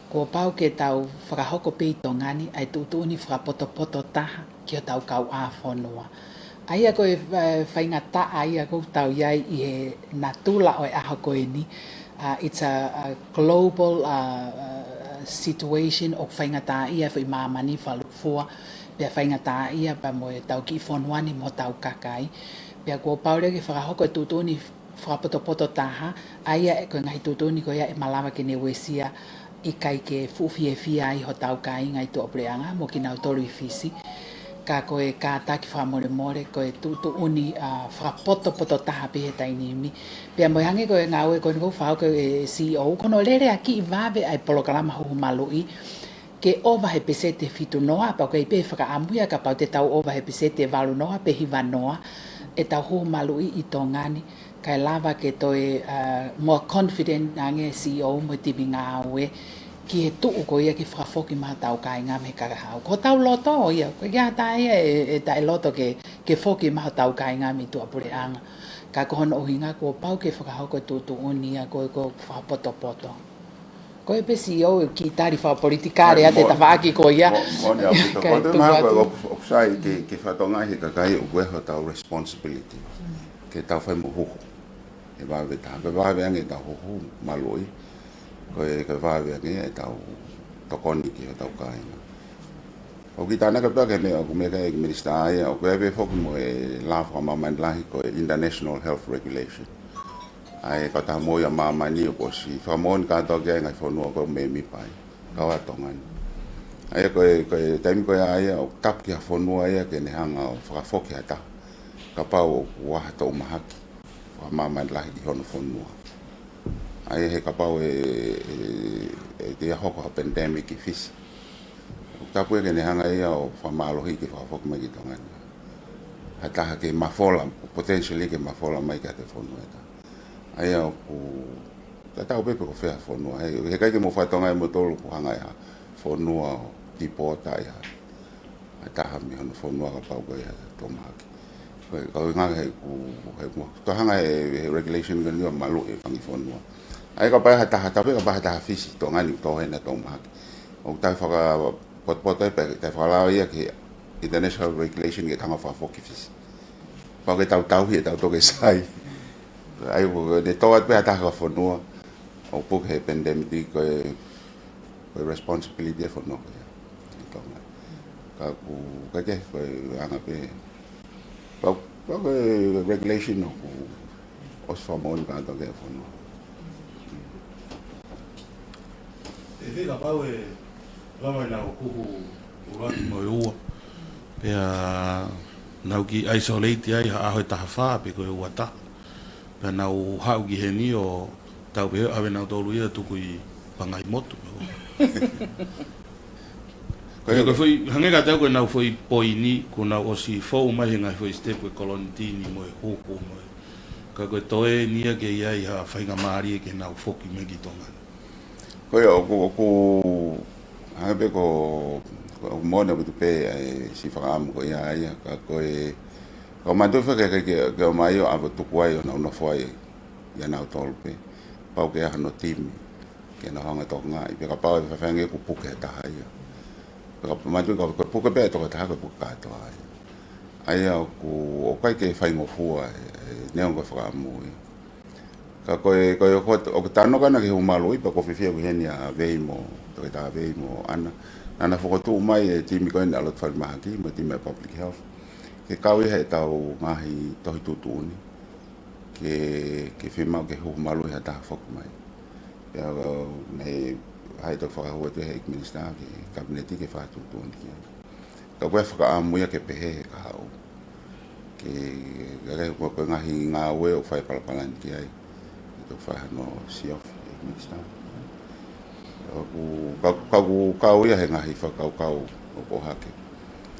kuo pau ke tau fakahoko pē ʻi Tonga ni ʻa e tuʻutuʻuni fakapotopoto taha ki hotau kauʻāfonua. ʻA ia ko e, ʻa, faingataʻa ia ʻoku tau ʻi ai ʻi he natula ʻo e ʻaho ko eni, ʻa, it's a, a global, ʻa, ʻa, situation ʻoku faingataʻaʻia e foʻi māmani fakalūkufua, pea faingataʻaʻia pea mo e tau kiʻi fonua ni mo hotau kakai. Pea kuo pau leva ke fakahoko e tuʻutuʻuni fakapotopoto taha, ʻa ia ko e ngaahi tuʻutuʻuni ko ia ʻe malava ke ne uesia ʻikai ke fuʻu fiefia ai hotau kāinga ʻi tuʻapuleʻanga mo kinautolu ʻi Fisi. Ka ko e kātaki fakamolemole, ko e tuʻutuʻuni, ʻa, fakapotopoto taha pē he taimi ni. Pea mo e hangē ko e ngāue ko eni ʻoku fakahoko ʻe he C E O, ko hono lele ʻaki ʻi vave ʻa e polokalama huhu maluʻi, ke ʻova he peseti ʻe fitu noa, pea ʻoku ʻi ai pē fakaʻamu ia kapau te tau ʻova he peseti ʻe valu noa pe hiva noa ʻetau huhu maluʻi ʻi Tonga ni, kae lava ke toe, ʻa, more confident ange e C E O mo e timi ngāue ki he tuʻu ko ia ke fakafoki mai hotau kāinga mei he kakahau. Ko hotau loto ia, ʻoku ʻikai ha taha ia ʻe, ʻe taʻeloto ke, ke foki mai hotau kāinga mei tuʻapuleʻanga. Ka ko hono ʻuhinga kuo pau ke fakahoko e tuʻutuʻuni ia ko e, ko e fakapotopoto. Ko e pē C E O e kiʻi tali fakapolitikale ʻa e tafaʻaki ko ia. Mo-, moʻoni ʻaupito. Kae ko e tuku mai ko atu. ʻOku, ʻoku sai ke, ke fakatokangaʻi he kakai ʻoku ʻi ai hotau responsibility ke tau fai mo huhu. ʻE vave taha, ʻe vave ange ʻetau huhu maluʻi, ko e, ko e vave ange ʻetau tokoni ki hotau kāinga. ʻOku kiʻi tānaki atu ki he meʻa, ʻoku meʻa ki ai e Minisitā ia, ʻoku ʻi ai pē foki mo e lao fakamāmani lahi ko e International Health Regulation. ʻA e Kautaha Moʻui ʻa Māmani ʻoku ʻosi fakamoʻoni kātoa ki ai e ngaahi fonua ʻoku mēmipa ai, kau ai Tonga ni. ʻA ia ko e, ko e taimi ko ia ʻa ia ʻoku tapu ki ha fonua ia ke ne hanga ʻo fakafoki ha taha kapau ʻoku ʻi ai ha toʻu mahaki fakamāmani lahi ʻi hono fonua. ʻA ia he kapau ʻe, ʻe, ʻe, ʻe hoko ha pandemic ʻi Fisi, ʻoku tapu ia ke ne hanga ia ʻo fakamālohiʻi ke fakafoki mai ki Tonga ni ha taha ke mafola, potentially ke mafola mai kiate fonua ʻe taha. ʻA ia ʻoku tatau pē pe ko fē ha fonua. He, heʻikai ke mou fakatokangaʻi ʻe moutolu ʻoku hanga ʻe ha fonua ʻo tipota ʻi ha, ha taha mei hono fonua kapau ʻoku ʻi ai ha toʻu mahaki. Ko e, ko e ʻuhinga he ʻoku, he ʻoku toe hanga he, he regulation ko eni ʻo maluʻi e fanga fonua. ʻA ia kapau ʻe ha taha, tapu pē kapau ʻe ha taha Fisi, Tonga ni ʻoku tō heni ha toʻu mahaki, ʻoku toe fakapotopoto ai pē, toe fakalao ia ki he international regulation ke hanga ʻo fakafoki Fisi. Pau ke tau tauhi ʻetau toke sai. ʻA ia ʻoku ne tō atu pē ha taha ki ha fonua, ʻo puke he pandemic ko e, ko e responsibility e fonua ko ia ʻi Tonga. Ka ʻoku ʻikai ke, ko e anga pē. Pau, pau ko e regulation ʻoku ʻosi fakamoʻoni kātoa ki he fonua. E fika pau e lava ʻenau huhu ʻuluaki mo e ua. Pea nau kiʻi isolate ai ha ʻaho ʻe taha fā pe ko e ua taha. Pea nau haʻu ki heni ʻo tau pehē ʻave nautolu ia tuku ʻi Pangaimotu. Ko ia ko e foʻi, hangē ka tau ko ʻenau foʻi poini, kuo nau ʻosi fou mai he ngaahi foʻi step ko e kolonitini mo e huhu mo e. Ka ko e toe eni ia ke ʻi ai ha faingamālie ke nau foki mai ki Tonga. Ko ia ʻoku, ʻoku, hangē pē ko, ko ʻoku moʻoni ʻaupito pē ʻa e siʻi fakaʻamu ko ia ia, ka ko e, ka ʻoku mātuʻaki ke, ke, ke ʻomai ʻo ʻave ʻo tuku ai ʻo nau nofo ai ia nautolu pē. Pau ke ʻi ai hano timi ke nau hanga ʻo tokangaʻi, pea kapau ʻe fafange ʻoku puke ha taha ia. Pea kapau mātuʻaki ka ko e puke pē ʻa e tokotaha ko e puke kātoa ia. ʻA ia ʻoku, ʻoku ʻikai ke faingofua e, e neongo ko e fakaʻamu ia. Ka ko e, ko e, ko e, ʻoku tau nofo ʻana ki he huhu maluʻi pea ʻoku ou fiefia ʻoku ʻi heni ʻa Vei mo, Toketā Vei mo ʻAna. Naʻa na fokotuʻu mai e timi ko eni ʻa e lotu falemahaki mo e timi ʻa e public health. Ke kau ʻi heʻetau ngaahi tohi tuʻutuʻuni. Ke, ke fiemaʻu ke huhu maluʻi ha taha foki mai. Pea, uh, naʻe, ʻi ai ʻetau fakahū atu he ʻEiki Minisitā ki he Kapineti ke fakatuʻutuʻuni ki ai. Ka ko e fakaʻamu ia ke pehē he kahaʻu. Ke, ke, ke, ko e, ko e ngaahi ngāue ʻoku fai palopalani ki ai. ʻE toki fai hano siofi ʻEiki Minisitā. ʻOku, ka, ka ʻoku kau ia he ngaahi fakakaukau ʻoku ʻohake.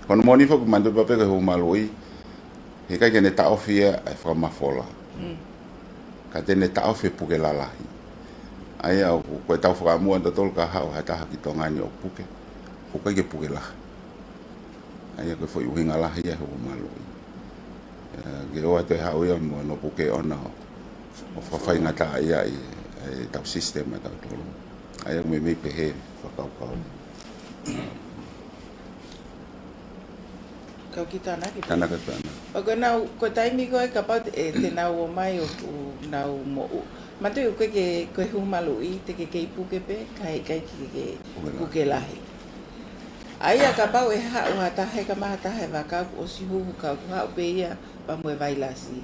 Ko hono moʻoni foki mātuʻaki pau pē ko e huhu maluʻi, heʻikai ke ne taʻofi ia ʻa e fakamafola. Mm. Ka te ne taʻofi e puke lalahi. ʻA ia ʻoku, ko ʻetau fakaʻamu ʻa tautolu ka haʻu ha taha ki Tonga ni ʻo puke. ʻOku ʻikai ke puke lahi. ʻA ia ko e foʻi ʻuhinga lahi ia he huhu maluʻi. Ē, ke ʻoua toe haʻu ia mo hono puke ʻona ʻo, ʻo fakafaingataʻaʻia ʻi, ʻi heʻetau system ʻa tautolu. ʻA ia ʻoku meimei pehē fakakaukau. Kau ki tānaki pē. Tānaki pē ʻana. ʻO ko ʻenau, ko e taimi ko ē kapau te, ē, te nau ō mai ʻoku nau moʻua. Mātuʻaki ʻoku ʻikai ke, ko e huhu maluʻi, te ke kei puke pē, ka heʻikai ke, ke puke lahi. Puke lahi. ʻA ia kapau ʻe haʻu ha taha, ka maʻu ha taha e vaka kuo ʻosi huhu ka ʻoku haʻu pē ia pea mo e vailasi.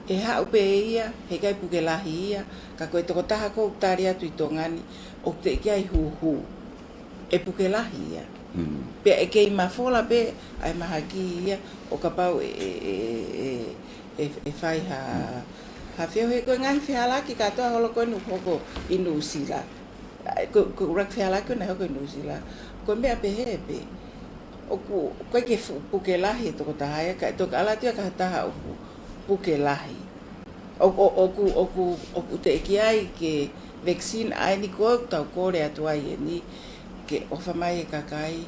ʻE haʻu pē ia, heʻikai puke lahi ia, ka ko e tokotaha ʻoku tali atu ʻi Tonga ni, ʻoku teʻeki ai huhu. ʻE puke lahi ia. Mm. Pea ʻe kei mafola pē ʻa e mahaki ia ʻo kapau ʻe, ʻe, ʻe, ʻe, ʻe, ʻe fai ha, mm, ha feohi. Ko e ngaahi fehālaaki kātoa holo ko eni ʻoku hoko ʻi Nuʻusila. ʻA, ko, ko e ʻuluaki fehālaaki ko ē naʻe hoko ʻi Nuʻusila. Ko e meʻa pehē pē. ʻOku, ʻoku ʻikai ke fu-, puke lahi e tokotaha ia, ka ʻe toki ʻalu atu ia ki ha taha ʻoku puke lahi. ʻO, ʻo, ʻoku, ʻoku, ʻoku teʻeki ai ke vaccine ʻa eni ko ē ʻoku tau kole atu ai eni ke ʻofa mai e kakai,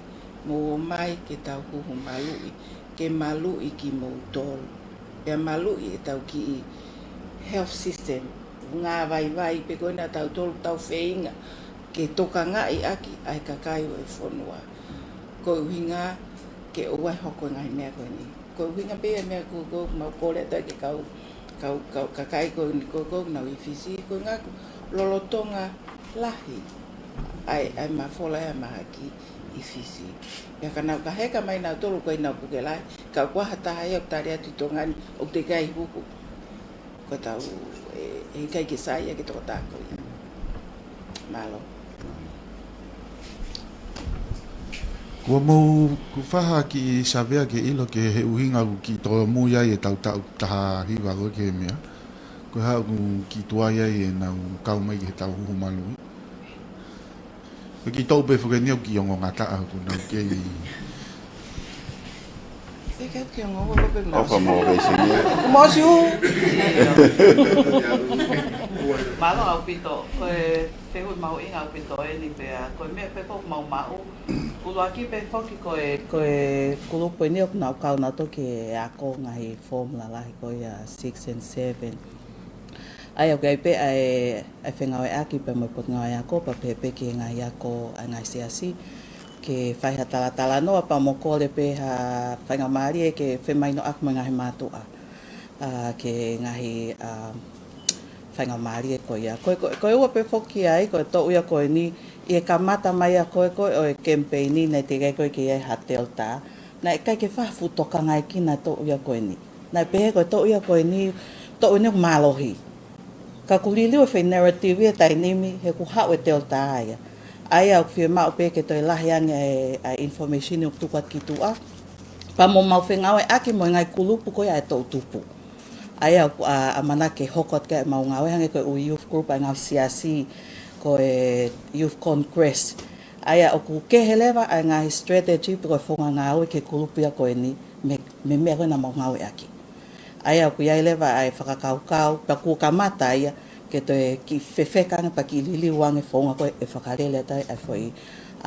mou ō mai ke tau huhu maluʻi, ke maluʻi kimoutolu. Pea maluʻi ʻetau kiʻi health system, ngāvaivai pē ko ena tautolu tau feinga ke tokangaʻi ʻaki ʻa e kakai ʻo e fonua. Ko e ʻuhinga ke ʻoua ʻe hoko e ngaahi meʻa ko eni. Ko e ʻuhinga pē ia e meʻa ko, ko, mau kole atu ai ki he kau, kau, kau, kakai ko eni ko, ko, nau ʻi Fisi, ko e ʻuhinga ko e lolotonga lahi ʻa e, ʻa e mafola ʻa e mahaki ʻi Fisi. Pea ka nau ka heka mai nautolu ko ē ʻenau puke lahi, ka ʻoku ʻi ai ha taha ia ʻoku tali atu ʻi Tonga ni, ʻoku teʻeki ai huhu. Ko ʻetau, ē, heʻikai ke saiʻia ki he tokotaha ko ia. Mālō. Kuo mou, kuo fai ha kiʻi savea ke ʻilo ki he ʻuhinga ʻoku kiʻi tolomui ai ʻetau taʻu taha hiva ko ē ki he meʻa. Ko e hā ʻoku kiʻi tuai ai ʻenau kau mai ki heʻetau huhu maluʻi. Ko e kiʻi toʻu pē foki eni ʻoku kiʻi ongo ngataʻa ʻoku nau kei. Ē, ka ke ongo ko pē ʻOfa mo e sini. Kuo mou ʻosi huhu. Mālō ʻaupito. Ko e fehuʻi mahuʻinga ʻaupito eni pea ko e meʻa pē ʻoku mau maʻu. ʻUluaki pē foki ko e, ko e kulupu eni ʻoku nau kau nautolu ki he ako ngaahi formula lahi ko ia six and seven. ʻA ia ʻoku ʻi ai pē ʻa e, ʻa e fengāueʻaki pea mo e Potungāue Ako, pea pehē pē ki he ngaahi ako ʻa e ngaahi siasi, ke fai ha talatalanoa pea mo kole pē ha faingamālie ke femahinoʻaki mo e ngaahi mātuʻa. ʻA, ki he ngaahi, ʻa, faingamālie ko ia. Ko e, ko e, ko e ua pē foki ai, ko e toʻu ia ko eni, ʻi he kamata mai ʻa ko ē ko ē ʻo e kemipeini naʻe teʻeki ai ko ē ke ʻi ai ha Delta. Naʻe ʻikai ke fai ha fuʻu tokangaekina e toʻu ia ko eni. Naʻe pehē ko e toʻu ia ko eni, toʻu eni ʻoku mālohi. Ka kuo liliu e foʻi narrative ia he taimi ni, he kuo haʻu e Delta ia. ʻA ia ʻoku fiemaʻu pē ke toe lahi ange e, ʻa e information ʻoku tuku atu ki tuʻa. Pea mo mau fengāueʻaki mo e ngaahi kulupu ko ia ʻa e toʻutupu. ʻA ia ʻoku ʻa, ʻamanaki ke hoko atu ki ai ʻemau ngāue hangē ko e ʻū youth group ʻa e ngāue siasi, ko e youth congress. ʻA ia ʻoku kehe leva ʻa e ngaahi strategy pe ko e founga ngāue ki he kulupu ia ko eni, mei, mei he meʻa ko ē naʻa mau ngāueʻaki. ʻA ia ʻoku ʻi ai leva ʻa e fakakaukau, pea kuo kamata ia ke toe kiʻi fefeka ange pea kiʻi liliu ange e founga ko ē ʻe fakalele atu ai ʻa e foʻi,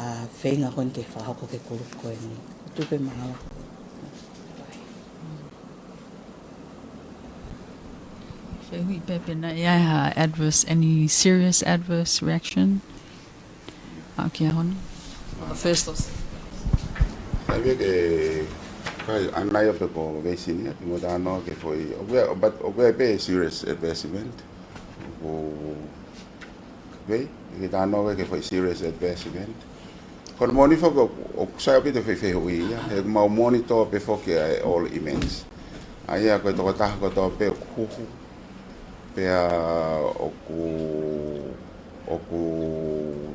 ʻa, feinga ko eni ke fakahoko ki he kulupu ko eni. Tupe mahalo. Fehuʻi pē pe naʻe ʻi ai ha adverse, any serious adverse reaction? ʻA, kia Hona. First or second? Taimi ke kai ʻanai ʻo pe ko vaccine ia, te mo talanoa ki he foʻi, ʻoku ʻi ai, but ʻoku ʻi ai pē serious adverse event. ʻOku ʻi ai, ke talanoa ki he foʻi serious adverse event. Ko hono moʻoni foki ʻoku, ʻoku sai ʻaupito e foʻi fehuʻi ia, he ʻoku mau monitor pē foki ʻa e all events. ʻA ia ko e tokotaha kotoa pē ʻoku huhu, pea ʻoku, ʻoku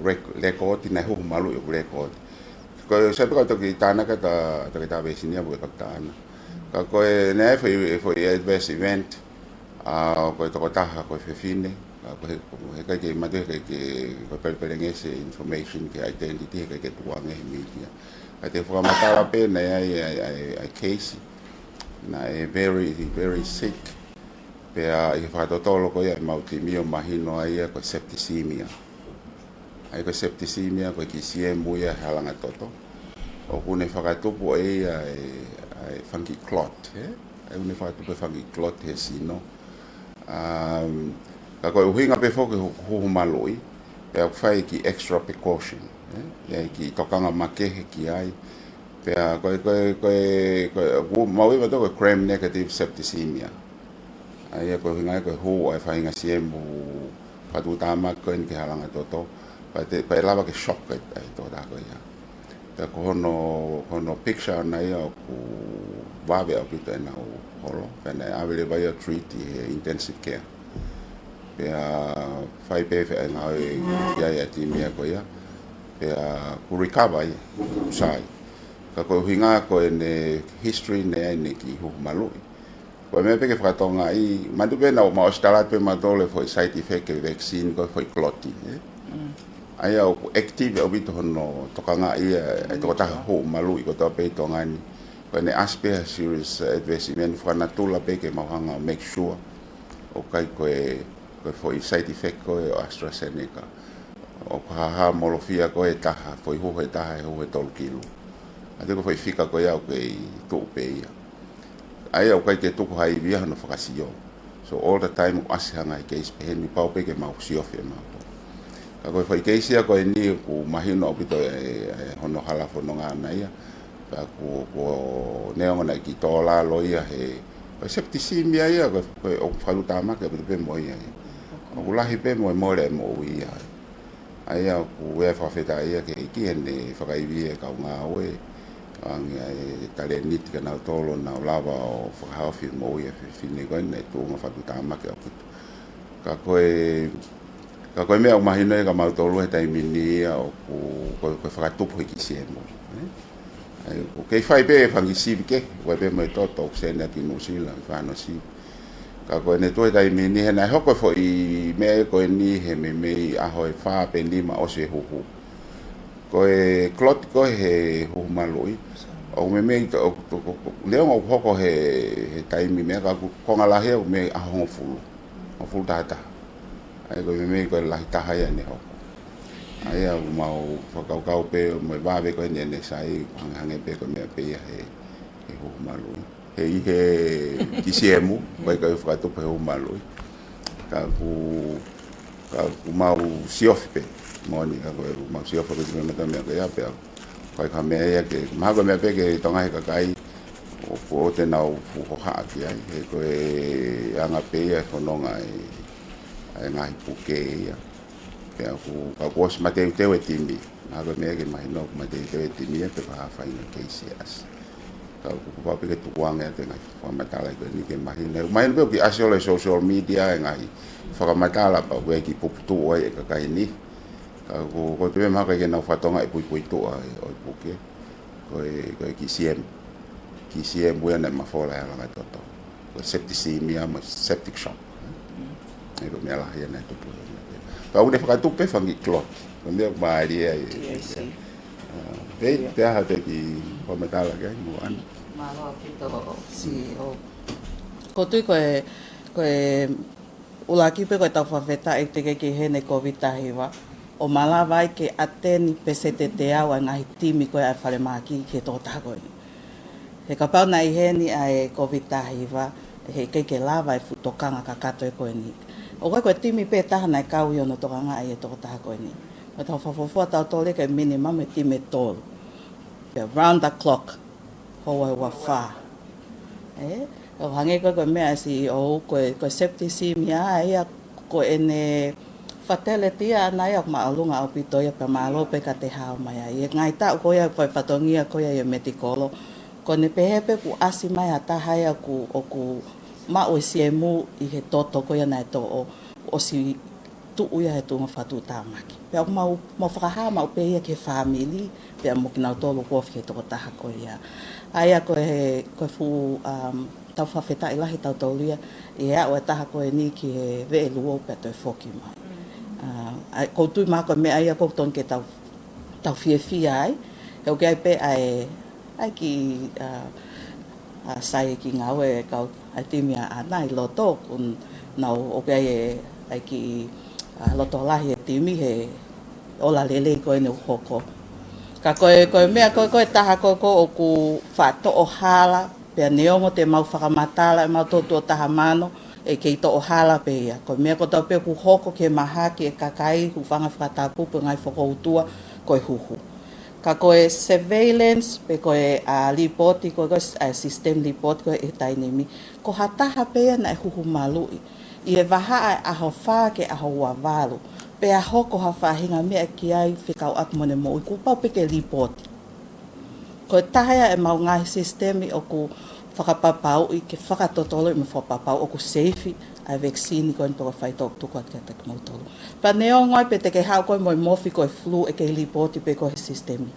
rec-, record, naʻe huhu maluʻi ʻoku record. Ko e sai pē ka toki tānaki atu ʻa e toketā vaccine ia mo e fakataʻana. Ka ko e, naʻe ʻi ai e foʻi, foʻi adverse event, ʻa, ko e tokotaha ko e fefine, ʻa, ko e, ko e ʻikai ke mate, ʻikai ke, ko e pelepelengesi e information ki he identity, ʻikai ke tuku ange he media. ʻA ia te u fakamatala pē naʻe ʻi ai, ʻa e, ʻa e, ʻa e case, naʻe very, very sick, pea ʻi he fakatotolo ko ia ʻemau timi ʻo mahino ai ia ko e septicemia. ʻA ia ko e septicemia ko e kiʻi siemu ia he halanga toto. ʻOku ne fakatupu ʻe ia e, ʻa e funky clot, ē? ʻA ia ʻoku ne fakatupu e funky clot he sino. Um, ka ko e ʻuhinga pē foki hu-, huhu maluʻi, pea ʻoku fai e kiʻi extra precaution, ē? ʻI ai e kiʻi tokanga makehe ki ai. Pea ko e, ko e, ko e, ko e, ʻoku mau ui ʻe kitautolu ko e gram negative septicemia. ʻA ia ko e ʻuhinga ia ko e hū ʻa e faʻahinga siemu fakatuʻutāmaki ko eni ki he halanga toto. Pea te, pea ʻe lava ke shock ʻa e, ʻa e tokotaha ko ia. Pea ko hono, ko hono picture ʻana ia ʻoku vave ʻaupito ʻenau holo. Pea naʻe ʻave leva ia ʻo treat ʻi he intensive care. Pea fai pē e ngāue ki ai ʻa e timi ia ko ia. Pea kuo recover ia, kuo sai. Ka ko e ʻuhinga ko ʻene history naʻe ʻi ai ʻene kiʻi huhu maluʻi. Ko e meʻa pē ke fakatokangaʻi, manatuʻi pē naʻa mau ʻosi tala atu pē mautolu e foʻi side effect e vaccine ko e foʻi clot, ē? Mm. ʻA ia ʻoku active ʻaupito hono tokangaʻi ʻa e, ʻa e tokotaha huhu maluʻi kotoa pē ʻi Tonga ni. Ko ʻene ʻasi pē ha serious adverse event, fakanatula pē ke mau hanga ʻo make sure ʻoku ʻikai ko e, ko e foʻi side effect ko ē ʻo AstraZeneca. ʻOku hāhā molofia ko ē ʻe taha, foʻi huhu ʻe taha he huhu ʻe tolu kilu. ʻA ia ko e foʻi fika ko ia ʻoku kei tuʻu pē ia. ʻA ia ʻoku ʻikai ke tuku ha ivi ia hono fakasio. So all the time ʻoku ʻasi ha ngaahi case pehē ni pau pē ke mau siofi ʻe mautolu. Ka ko e foʻi case ia ko eni ʻoku mahino ʻaupito e, e, e hono hala fononga ʻana ia. Pea kuo, kuo neongo naʻe kiʻi tō lalo ia he, ko e septicemia ia, ko e, ko e ʻoku fakatuʻutāmaki ʻaupito pē mo ia ia. ʻOku lahi pē mo e mole e moʻui ia. ʻA ia ʻoku ʻi ai e fakafetaʻi ia ki he ʻEiki heʻene fakaivia e kau ngāue, ʻo ʻoange ʻa e talēniti kia nautolu ʻo nau lava ʻo fakahaofi e moʻui ʻa e fefine ko eni naʻe tuʻunga fakatuʻutāmaki ʻaupito. Ka ko e, ka ko e meʻa ʻoku mahino ia kia mautolu he taimi ni ia ʻoku, ko, ko e fakatupu he kiʻi siemu, ē? ʻA ia, ʻoku kei fai pē e fanga sivi kehe, ʻoku ʻi ai pē mo e toto ʻoku send atu ki Nuʻusila, fai hono sivi. Ka ko ʻene tuʻu he taimi ni he naʻe hoko e foʻi meʻa ko eni he meimei ʻaho ʻe fā pe nima ʻosi e huhu. Ko e clot ko ē he huhu maluʻi, ʻoku meimei to-, ʻo, to-, ko-, ko-, neongo ʻoku hoko he, he taimi meʻa ka ʻoku konga lahi ʻoku meimei ʻaho hongofulu. Hongofulu taha taha. ʻA ia ko e meimei ko e lahi taha ia ʻene hoko. ʻA ia ʻoku mau fakakaukau pē mo e vave ko eni ʻene sai, hangehangē pē ko e meʻa pē ia he, he huhu maluʻi. He ʻi he kiʻi siemu, ʻoku ʻikai ke fakatupu he huhu maluʻi. Ka ʻoku, ka ʻoku mau siofi pē, moʻoni ka ko e ʻoku mau siofi pē ki he meʻa ko ia pē au. ʻOku ʻikai ko ha meʻa ia ke, mahalo ko e meʻa pē ki he Tonga he kakai, ʻoku, ʻoku te nau fuʻu hohaʻa ki ai, he ko e anga pē ia e fononga e, ʻa e ngaahi puke ia. Pea ʻoku, ka kuo ʻosi mateuteu e timi. Mahalo ko e meʻa ke mahino, kuo mateuteu e timi ia, pe ko e hā e faʻahinga keisi ʻe ʻasi. Ka ʻoku pau pē ke tukuange atu e ngaahi fakamatala ko eni ke mahino. Mahino pē ʻoku ʻasi holo he social media e ngaahi fakamatala pea ʻoku ʻi ai e kiʻi puputuʻu ai e kakai ni. Ka ʻoku, ʻoku ou tui mahalo ʻikai ke nau fakatokangaʻi e puipuituʻa ʻo e puke. Ko e, ko e kiʻi C M. Kiʻi C M ia naʻe mafola ʻe he ʻAlanga ʻo e Toto. Ko e septicemia mo e septic shock. ʻE, ko e meʻa lahi ia naʻe tupu. Pea ʻoku ne fakatupu pē fanga kiʻi clot. Ko e meʻa mālie ia. T A C. ʻA, pea, pea ha te ki fakamatala ki ai mo ana. Mālō ʻaupito C E O. ʻOku ou tui ko e, ko e ʻuluaki pē ko ʻetau fakafetaʻi teʻeki ke ʻi heni e Covid taha hiva, ʻo malava ai ke ʻateni peseti ʻe teau ʻa e ngaahi timi ko ia ʻa e falemahaki ki he tokotaha ko eni. He kapau naʻe ʻi heni ʻa e Covid taha hiva, heʻikai ke lava e fuʻu tokanga kakato ia ko eni. ʻOku ʻi ai ko e timi pē ʻe taha naʻe kau ʻi hono tokangaʻi e tokotaha ko eni. Ko ʻetau fakafuofua ʻatautolu ia ke minimum e timi ʻe tolu. Pea round the clock. Houa ʻe uofā. ʻE, ʻo hangē ko e, ko e meʻa ʻa e C E O, ko e, ko e septicemia ia, ko ʻene fatality ʻana ia ʻoku māʻolunga ʻaupito ia, pea mālō pē ka te hao mai ai. ʻI he ngaahi taʻu ko ia, ko e fatongia ko ia ʻi he medical, ko ʻene pehē pē kuo ʻasi mai ha taha ia ʻoku, ʻoku maʻu e siemu ʻi he toto ko ia naʻe toʻo, ʻosi tuʻu ia he tuʻunga fakatuʻutāmaki. Pea ʻoku mau, mau fakahā maʻu pē ia ki he fāmili, pea mo kinautolu ʻoku ofi ki he tokotaha ko ia. ʻA ia ko e, ko e fuʻu, um, tau fakafetaʻi lahi ʻatautolu ia, ʻi he aʻu e taha ko eni ki he veʻe Luo pea toe foki mai. ʻA, ʻa, ʻoku ou tui mahalo ko e meʻa ia ʻoku totonu ke tau, tau fiefia ai, he ʻoku ʻi ai pē ʻa e, ʻa e kiʻi, ʻa, ʻa, sai e kiʻi ngāue e kau ʻa e timi ʻa ʻAna ʻi loto, ʻoku nau ʻoku ʻi ai e, ʻa e kiʻi, ʻa, loto lahi e timi he ola lelei ko eni ʻoku hoko. Ka ko e, ko e meʻa ko e, ko e taha ko e ko ʻoku faʻa toʻo hala, pea neongo te mau fakamatala ʻemau toto taha mano, ʻe kei toʻo hala pē ia. Ko e meʻa kotoa pē ʻoku hoko ke mahaki e kakai, hūfanga he fakatapu pe ngaahi fokoutua, ko e huhu. Ka ko e surveillance, pe ko e, ʻa, lipoti, ko e, ko e, ʻa, system lipoti, ko e taimi ni. Ko ha taha pē ia naʻe huhu maluʻi. ʻI he vahaʻa ʻe ʻaho fā ki he ʻaho ua valu. Pea hoko ha faʻahinga meʻa ki ai fekauʻaki mo ʻene moʻui. Kuo pau pē ke lipoti. Ko e taha ia ʻemau ngaahi sisitemi ʻoku fakapapauʻi ke fakatotoloʻi mo fakapapau ʻoku seifi ʻa e vaccine ko eni pe ko e faitoʻo ʻoku tuku atu kiate kimoutolu. Pea neongo ai pe te ke haʻu koe mo e mofi ko e flu ʻe kei lipoti pē koe he sisitemi.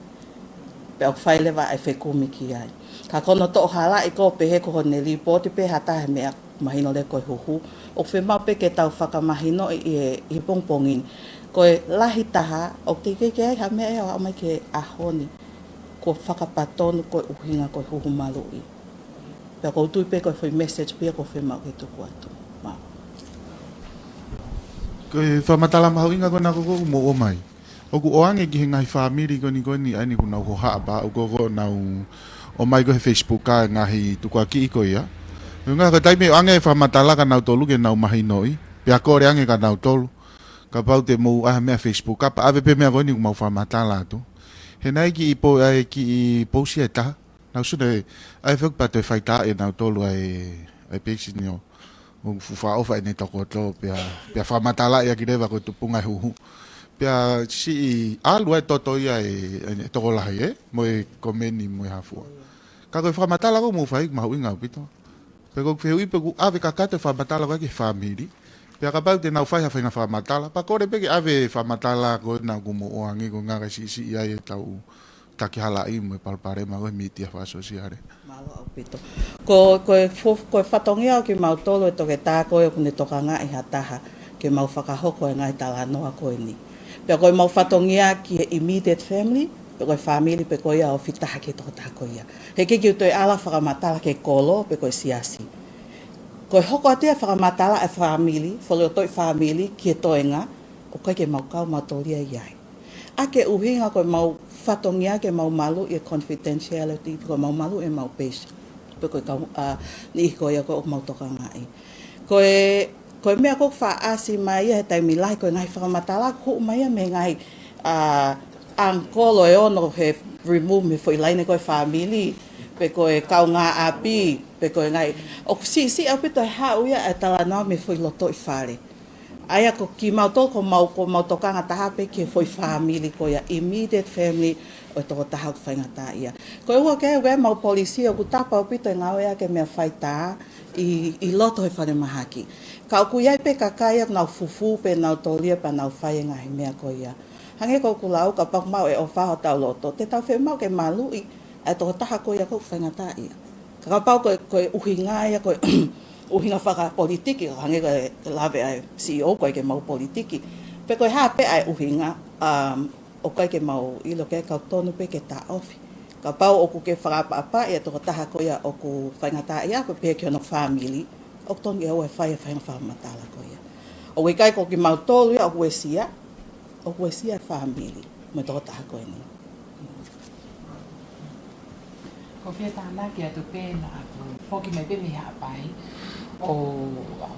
Pea ʻoku fai leva ʻa e fekumi ki ai. Ka ko hono toʻo halaʻi ko ē pehē ko hono lipoti pē ha taha he meʻa mahino leva ko e huhu. ʻOku fiemaʻu pē ke tau fakamahinoʻi ʻi he, ʻi he pongipongi ni. Ko e lahi taha, ʻoku teʻeki ke ʻi ai ha meʻa ia ʻo aʻu mai ki he ʻaho ni. Kuo fakapatonu ko e ʻuhinga ko e huhu maluʻi. Pea ʻoku ou tui pē ko e foʻi message pē ia ʻoku fiemaʻu ke tuku atu. Mālō. Ko e fakamatala mahuʻinga ko ena ko ē ʻoku mou ʻomai. ʻOku ʻoange ki he ngaahi fāmili ko eni ko eni ʻa eni ʻoku nau hohaʻa pē, ʻoku, ʻoku nau ʻomai ko ē he Facebook ʻa e ngaahi tukuakiʻi ko ia. ʻUhinga ko e taimi ʻoange e fakamatala kia nautolu ke nau mahinoʻi. Pea kole ange kia nautolu. Kapau te mou ʻai ha meʻa Facebook, kapau ʻave pē meʻa ko eni ʻoku mau fakamatala atu. He naʻe ʻi ai e kiʻi po-, ʻa e kiʻi pousi ʻe taha. Nau sio ʻe, ʻa e fekumi pea toe faitaaʻi ʻe nautolu ʻa e, ʻa e peisi ni ʻo, ʻo fuʻu fakaʻofa ʻene tokoto, pea, pea fakamatalaʻi ʻaki leva ko e tupunga e huhu. Pea siʻi ʻalu ʻa e toto ia ʻe, ʻe tokolahi ē, mo e komeni mo e hā fua. Ka ko e fakamatala ko ē ʻoku mou fai ʻoku mahuʻinga ʻaupito. Pea ʻoku ou fehuʻi pe ʻoku ʻave kakato e fakamatala ko ē ki he fāmili. Pea kapau te nau fai ha faʻahinga fakamatala, pea kole pē ke ʻave e fakamatala ko ena ʻoku mou ʻoange ko e ngaahi siʻisiʻi ai ʻetau takihalaʻi mo e palopalema ko ē he mītia fakasōsiale. Mālō ʻaupito. Ko, ko e fu-, ko e fatongia ʻo kimautolu e toketā ko ē ʻoku ne tokangaʻi ha taha ke mau fakahoko e ngaahi talanoa ko eni. Pea ko ʻemau fatongia ki he immediate family, pe ko e fāmili pe ko ia ʻoku ofi taha ki he tokotaha ko ia. He ʻikai ke u toe ala fakamatala ki he kolo pe ko e siasi. Ko e hoko atu ia e fakamatala ʻa e fāmili, fakaʻofoʻofa e fāmili ki he toenga, ʻoku ʻikai ke mau kau mautolu ia ʻi ai. ʻA ia ko e ʻuhinga ko ʻemau fatongia ke mau maluʻi e confidentiality, ko ʻemau maluʻi ʻemau peisi. Pe ko e kau, ʻa, niʻihi ko ia ko ē ʻoku mau tokangaʻi. Ko e, ko e meʻa ko ē ʻoku faʻa ʻasi mai ia he taimi lahi ko e ngaahi fakamatala ʻoku hū mai ia mei he ngaahi, ʻa, uncle ʻe ono he remove mei he foʻi laine ko ē fāmili, pe ko e kaungāʻapi, pe ko e ngaahi. ʻOku siʻisiʻi ʻaupito e haʻu ia e talanoa mei he foʻi lotoʻi fale. ʻA ia ko kimautolu ko mau, ko mau tokanga taha pē ki he foʻi fāmili ko ia, immediate family ʻo e tokotaha ʻoku faingataʻaʻia. Ko e ua ke, ʻoku ʻi ai ʻemau policy ʻoku tapa ʻaupito e ngāue ʻaki e meʻa faitā ʻi, ʻi loto he falemahaki. Ka ʻoku ʻi ai pē kakai ʻoku nau fufū pē nautolu ia pea nau fai e ngaahi meʻa ko ia. Hangē ko ʻeku lau, kapau ʻoku maʻu e ʻofa hotau loto, te tau fiemaʻu ke maluʻi ʻa e tokotaha ko ia ʻoku faingataʻaʻia. Ka kapau ko e, ko e ʻuhinga ia, ko e ʻuhinga fakapolitiki, hangē ko e lave ʻa e C E O, ʻoku ʻikai ke mau politiki. Pe ko e hā pē ʻa e ʻuhinga, um, ʻoku ʻikai ke mau ʻilo, ke kau tonu pē ke taʻofi. Kapau ʻoku ke fakaʻapaʻapaʻi e tokotaha ko ia ʻoku faingataʻaʻia, pe pehē ki hono fāmili, ʻoku tonu ke ʻoua ʻe fai e faʻahinga fakamatala ko ia. ʻOku ʻikai ko kimautolu ia ʻoku uesia, ʻoku uesia e fāmili mo e tokotaha ko eni. Ko e fie tānaki atu pē naʻa ku foki mai pē mei Haʻapai ʻo, ʻo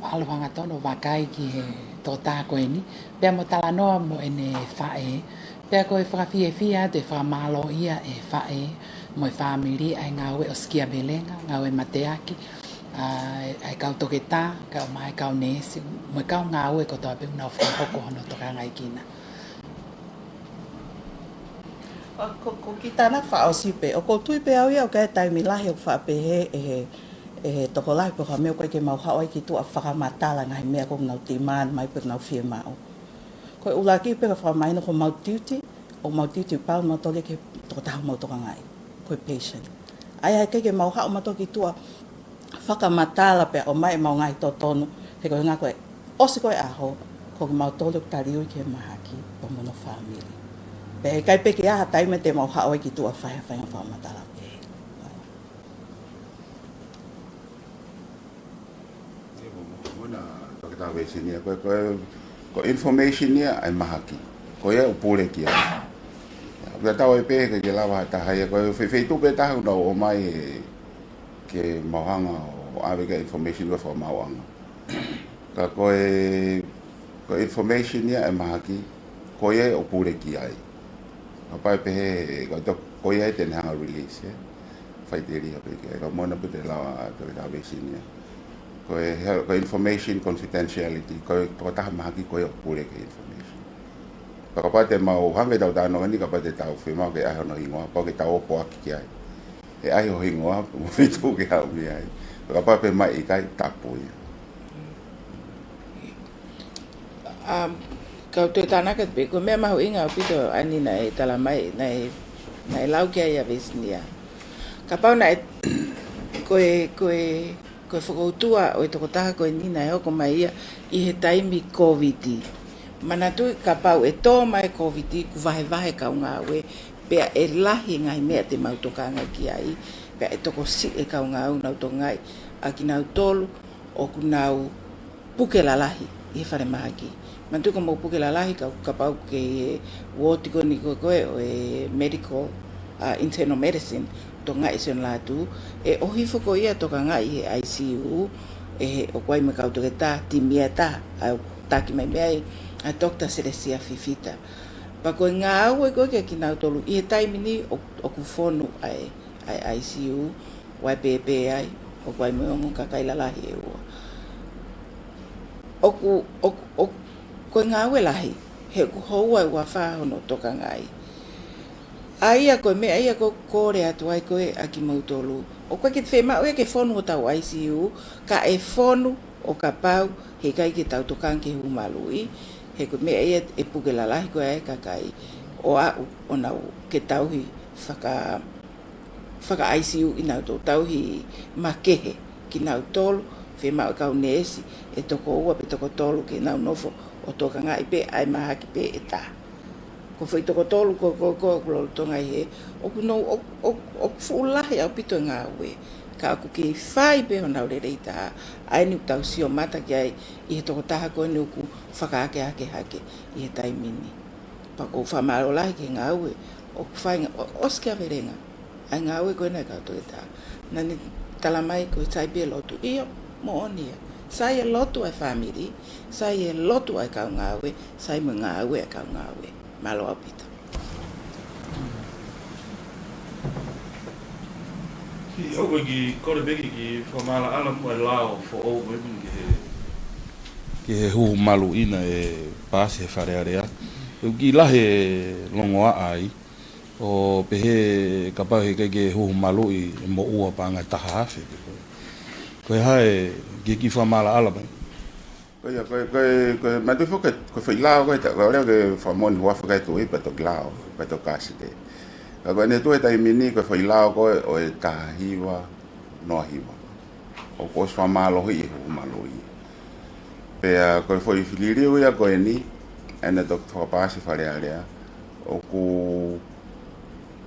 ʻalu hangatonu ʻo vakai ki he tokotaha ko eni, pea mo talanoa mo ʻene faʻē, pea ko e fakafiefia atu e fakamālōʻia e faʻē mo e fāmili ʻa e ngāue ʻo sikiavelenga, ngāue mateaki, ʻa e, ʻa e kau toketā, kau mai kau neesi, mo e kau ngāue kotoa pē ʻoku nau fakahoko hono tokangaekina. Ko, ko, ko e kiʻi tānaki fakaʻosi pē, ʻoku ou tui pē au ia ʻoku ʻi ai e taimi lahi ʻoku faʻa pehē ʻe he, ʻe he tokolahi pe ko ha meʻa ʻoku ʻikai ke mau haʻu ai ki tuʻa ʻo fakamatala e ngaahi meʻa ʻoku nau demand mai pe ʻoku nau fiemaʻu. Ko e ʻuluaki pē ke fakamahino ko homau duty, ʻoku mau duty bound mautolu ia ki he tokotaha ʻoku mau tokangaʻi, ko e patient. ʻA ia heʻikai ke mau haʻu mautolu ki tuʻa ʻo fakamatala pea ʻomai ʻemau ngaahi totonu, he ko e ʻuhinga ko e ʻosi ko ē ʻaho, ko kimautolu ʻoku taliui ki he mahaki pea mo hono fāmili. Pea ʻikai pē ke ʻi ai ha taimi te mau haʻu ai ki tuʻa ʻo fai ha faʻahinga fakamatala pē. Ia, mo, mo, mo na, Toketā Veisinia, ko e, ko e, ko e information ia ʻa e mahaki. Ko ia ʻoku pule ki ai. Pea tau ʻai pē ke, ke lava ha taha ia, ko e fe-, feituʻu pē taha ʻoku nau ʻomai e, ke mau hanga ʻo ʻave ki ai e information ko e fakamaauʻanga. Ka ko e, ko e information ia ʻa e mahaki, ko ia ʻoku pule ki ai. Kapau ʻe pehē, ko e to-, ko ia te ne hanga ʻo release, ē. Faʻiteliha pē ki ai, ka mo na pē te lava Toketā Veisinia. Ko e he-, ko e information confidentiality, ko e tokotaha mahaki ko ia ʻoku pule ki ai e information. Pea kapau te mau hanga ʻetau talanoa ni, kapau te tau fiemaʻu ke ʻai hono hingoa, pau ke tau ō ʻo poaki ki ai. ʻE ʻai ho hingoa, mo e feituʻu ke haʻu mei ai. Pea kapau ʻe pehē mai ʻikai, tapu ia. Um, kau toe tānaki atu pē, ko e meʻa mahuʻinga ʻaupito ʻeni naʻe tala mai, naʻe, naʻe lau ki ai ʻa Veisinia. Kapau naʻe, ko e, ko e, ko e fokoutua ʻo e tokotaha ko eni naʻe hoko mai ia ʻi he taimi Kōviti. Manatuʻi kapau ʻe tō mai Kōviti kuo vahevahe e kau ngāue, pea ʻe lahi e ngaahi meʻa te mau tokanga ki ai, pea ʻe tokosiʻi e kau ngāue ʻoku nau tokangaʻi ʻa kinautolu ʻoku nau puke lalahi ʻi he falemahaki. Manatuʻi ko hoʻomou puke lalahi ka, kapau ʻoku ke ʻi he uooti ko eni ko ē ko ē ʻo e medical, uh, internal medicine, tokangaʻi e sionalatu, ʻe ʻohifo ko ia ʻo tokangaʻi he I C U, ʻe he ʻoku ʻi ai mo e kau toketā, timi ʻe taha, ʻa ia ʻoku taki mai mei ai ʻa Doctor Selesia Fifita. Pea ko e ngāue ko ē kia kinautolu ʻi he taimi ni ʻo, ʻoku fonu ai ʻa e I C U, ʻoku ʻi ai e pēpē ai, ʻoku ʻi ai mo e ongo kakai lalahi ʻe ua. ʻOku, ʻoku, ʻoku, ko e ngāue lahi, he ʻoku houa ʻe uofulu mā fā hono tokangaʻi. ʻA ia ko e meʻa ia ʻoku ou kole atu ai ko ē ʻa kimoutolu. ʻOku ʻikai ke fiemaʻu ia ke fonu hotau I C U, ka ʻe fonu ʻo kapau heʻikai ke tau tokanga ki he hū maluʻi, he ko e meʻa ia ʻe puke lalahi ko ē ʻa e kakai ʻo aʻu ʻo nau ke tauhi faka, faka-I C U ʻi nautolu, tauhi makehe kinautolu, fiemaʻu e kau neesi ʻe toko ua pe toko tolu ke nau nofo ʻo tokangaʻi pē ʻa e mahaki pē ʻe taha. Ko e foʻi toko tolu ko, ko, ko, ʻoku lolotonga ʻi hē, ʻoku nou, ʻo, ʻo, ʻoku fuʻu lahi ʻaupito e ngāue. Ka ʻoku kei fai pē honau lelei taha, ʻa eni ʻoku tau sio mata ki ai ʻi he tokotaha ko eni ʻoku fakahakehake hake ʻi he taimi ni. Pea ʻoku ou fakamālō lahi ki he ngāue ʻoku fai, ʻo, ʻosikiavelenga ʻa e ngāue ko ena ʻa e kau toketā. Naʻa ne tala mai ko e sai pē lotu, ʻio, moʻoni ia. Sai e lotu ʻa e fāmili, sai e lotu ʻa e kau ngāue, sai mo e ngāue ʻa e kau ngāue. Mālō ʻaupito. ʻIo, ʻoku ou kiʻi kole pē ke kiʻi fakamaʻalaʻala muʻa e lao foʻou ko eni ki he ki he huhu maluʻi naʻe paasi he Fale Alea. ʻOku kiʻi lahi e longoaʻa ai, ʻo pehē kapau heʻikai ke huhu maluʻi e moʻua paʻanga ʻe taha afe. Ko e hā e kiʻi fakamaʻalaʻala mai? Ko ia, ko e, ko e, ko e, manatuʻi foki, ko e foʻi lao, ko e ta, ko e lea ke fakamoʻoni huafa kai tui, pea toki lao, pea toki kasite. Ka ko e ne tui he taimi ni, ko e foʻi lao ko ē ʻo e taha hiva, noa hiva. ʻOku ʻosi fakamālohiʻi e huhu maluʻi. Pea ko e foʻi fililiu ia ko eni, ʻa ena toki fakapaasi Fale Alea, ʻoku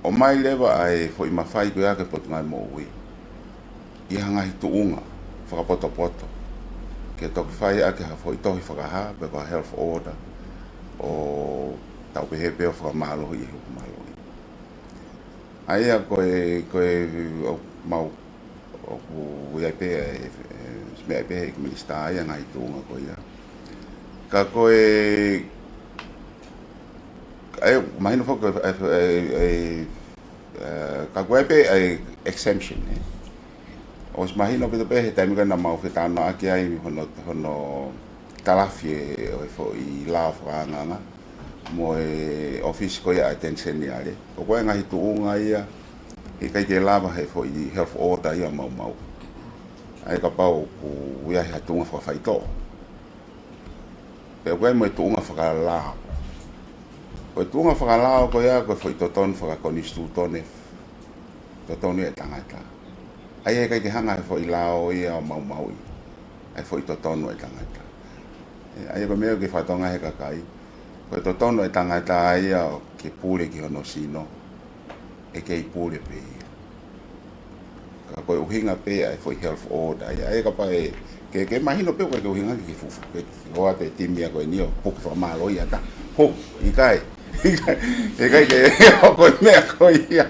ʻomai leva ʻa e foʻi mafai ko ia ki he Potungāue Moʻui ʻi ha ngaahi tuʻunga fakapotopoto, ke toki fai ʻaki ha foʻi tohi fakahā, pe ko ha health order, ʻo tau pehē pē ʻo fakamālohiʻi e huhu maluʻi. ʻA ia ko e, ko e, ʻo, mau, ʻoku ʻi ai pē, e, e, meʻa pē he minisitā ia ngaahi tuʻunga ko ia. Ka ko e, ʻa ia, mahino foki, e, e, e, e, ka ko e pē, e, exemption, ē. ʻOsi mahino pē pē he taimi ko ē naʻa mau fetalanoaʻaki ai hono, hono talafi e, ʻo e foʻi lao fakaangaanga mo e ʻōfisi ko ia ʻa e Attorney General. Ko e ngaahi tuʻunga ia, heʻikai ke lava he foʻi health order ia maumau. ʻA ia kapau ʻoku ʻi ai ha tuʻunga fakafaitoʻo. Pea ko e mo e tuʻunga fakalao. Ko e tuʻunga fakalao ko ia, ko e foʻi totonu fakakonisitūtone, totonu e tangata. ʻA ia heʻikai ke hanga he foʻi lao ia ʻo maumauʻi ʻa e foʻi totonu e tangata. ʻE, ʻa ia ko e meʻa ke fakatonga he kakai. Ko e totonu e tangata ia ʻo ke pule ki hono sino, ʻe kei pule pē ia. Ka ko e ʻuhinga pē ʻa e foʻi health order ia, ʻa ia kapau ʻe, ke, ke mahino pē ko e ke ʻuhinga ke, ke fufu, ke, ke ʻoatu e timi ia ko eni ʻo puke fakamālohiʻi ʻatā. Hū, ʻikai. ʻIkai, ʻikai ke, ko e meʻa ko ia.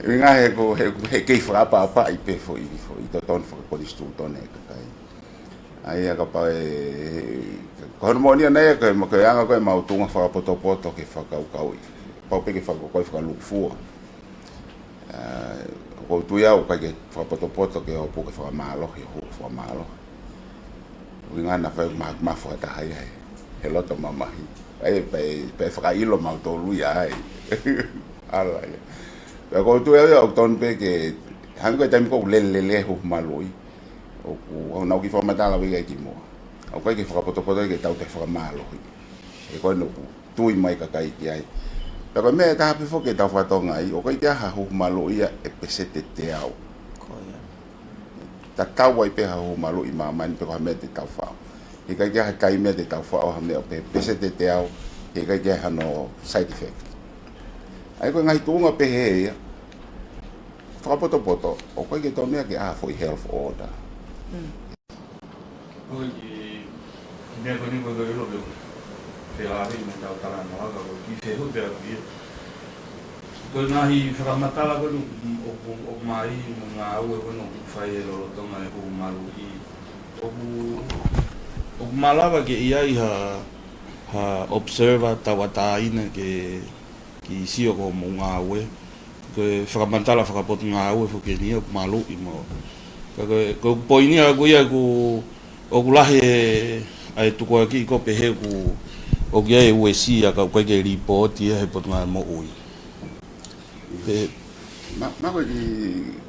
ʻUhinga he ko, he, he kei fakapapauʻi pē foʻi, foʻi totonu fakakonisitūtone e kakai. ʻA ia kapau ʻe, ko hono moʻoni ʻana ia, ko e, ko e anga ko ē ʻemau tuʻunga fakapotopoto ke fakakaukauʻi. Pau pē ke fakakaukauʻi fakalūkufua. ʻA, ʻoku ou tui au ʻikai ke fakapotopoto ke ʻo puke fakamālohi, ʻo puke fakamālohi. ʻUhinga naʻa fai ma, mafu ha taha ia he, he loto mamahi. ʻA ia pea, pea fakaʻilo mautolu ia ai. ʻAla ia. Pea ʻoku ou tui au ia ʻoku tonu pē ke, hangē ko e taimi ko ē ʻoku lelelele e huhu maluʻi. ʻOku, ʻoku nau kiʻi fakamatala vei ai ki muʻa. ʻOku ʻikai ke fakapotopoto ke tau toe fakamālohi. He ko ena ʻoku tui mai kakai ki ai. Pea ko e meʻa ʻe taha pē foki ke tau fakatonga ai, ʻoku ʻikai ke ʻi ai ha huhu maluʻi ia ʻe peseti ʻe teau. Ko ia. Tatau ai pē ha huhu maluʻi ʻi māmani pe ko ha meʻa te tau faʻo. Heʻikai ke ʻi ai ha taimi ia te tau faʻo ha meʻa ʻo pehē peseti ʻe teau, heʻikai ke ʻi ai hano side effect. ʻA ia ko e ngaahi tuʻunga pehē ia, fakapotopoto, ʻoku ʻikai ke tonu ia ke ʻi ai ha foʻi health order. Mm. Ko e kiʻi meʻa ko eni ko e ʻilo pē, pea ʻave mei heʻetau talanoa ka ko e kiʻi fehuʻi pē ʻaku ia. Ko e ngaahi fakamatala ko eni ʻoku, ʻoku, ʻoku mai mo e ngāue ko eni ʻoku fai ʻe lolotonga e huhu maluʻi. ʻOku, ʻoku malava ke ʻi ai ha, ha observer tauʻatāina ke kiʻi sio ki hoʻomou ngāue. Ko e fakamatala fakapotungāue foki eni ia ʻoku maluʻi mo. Ka ko e, ko e poini ʻaku ia ʻoku, ʻoku lahi e, ʻa e tukuakiʻi ko ē pehē ʻoku, ʻoku ʻi ai e uesia ka ʻoku ʻikai ke lipooti ia he Potungāue Moʻui. Pē. Ma, ma ko e kiʻi,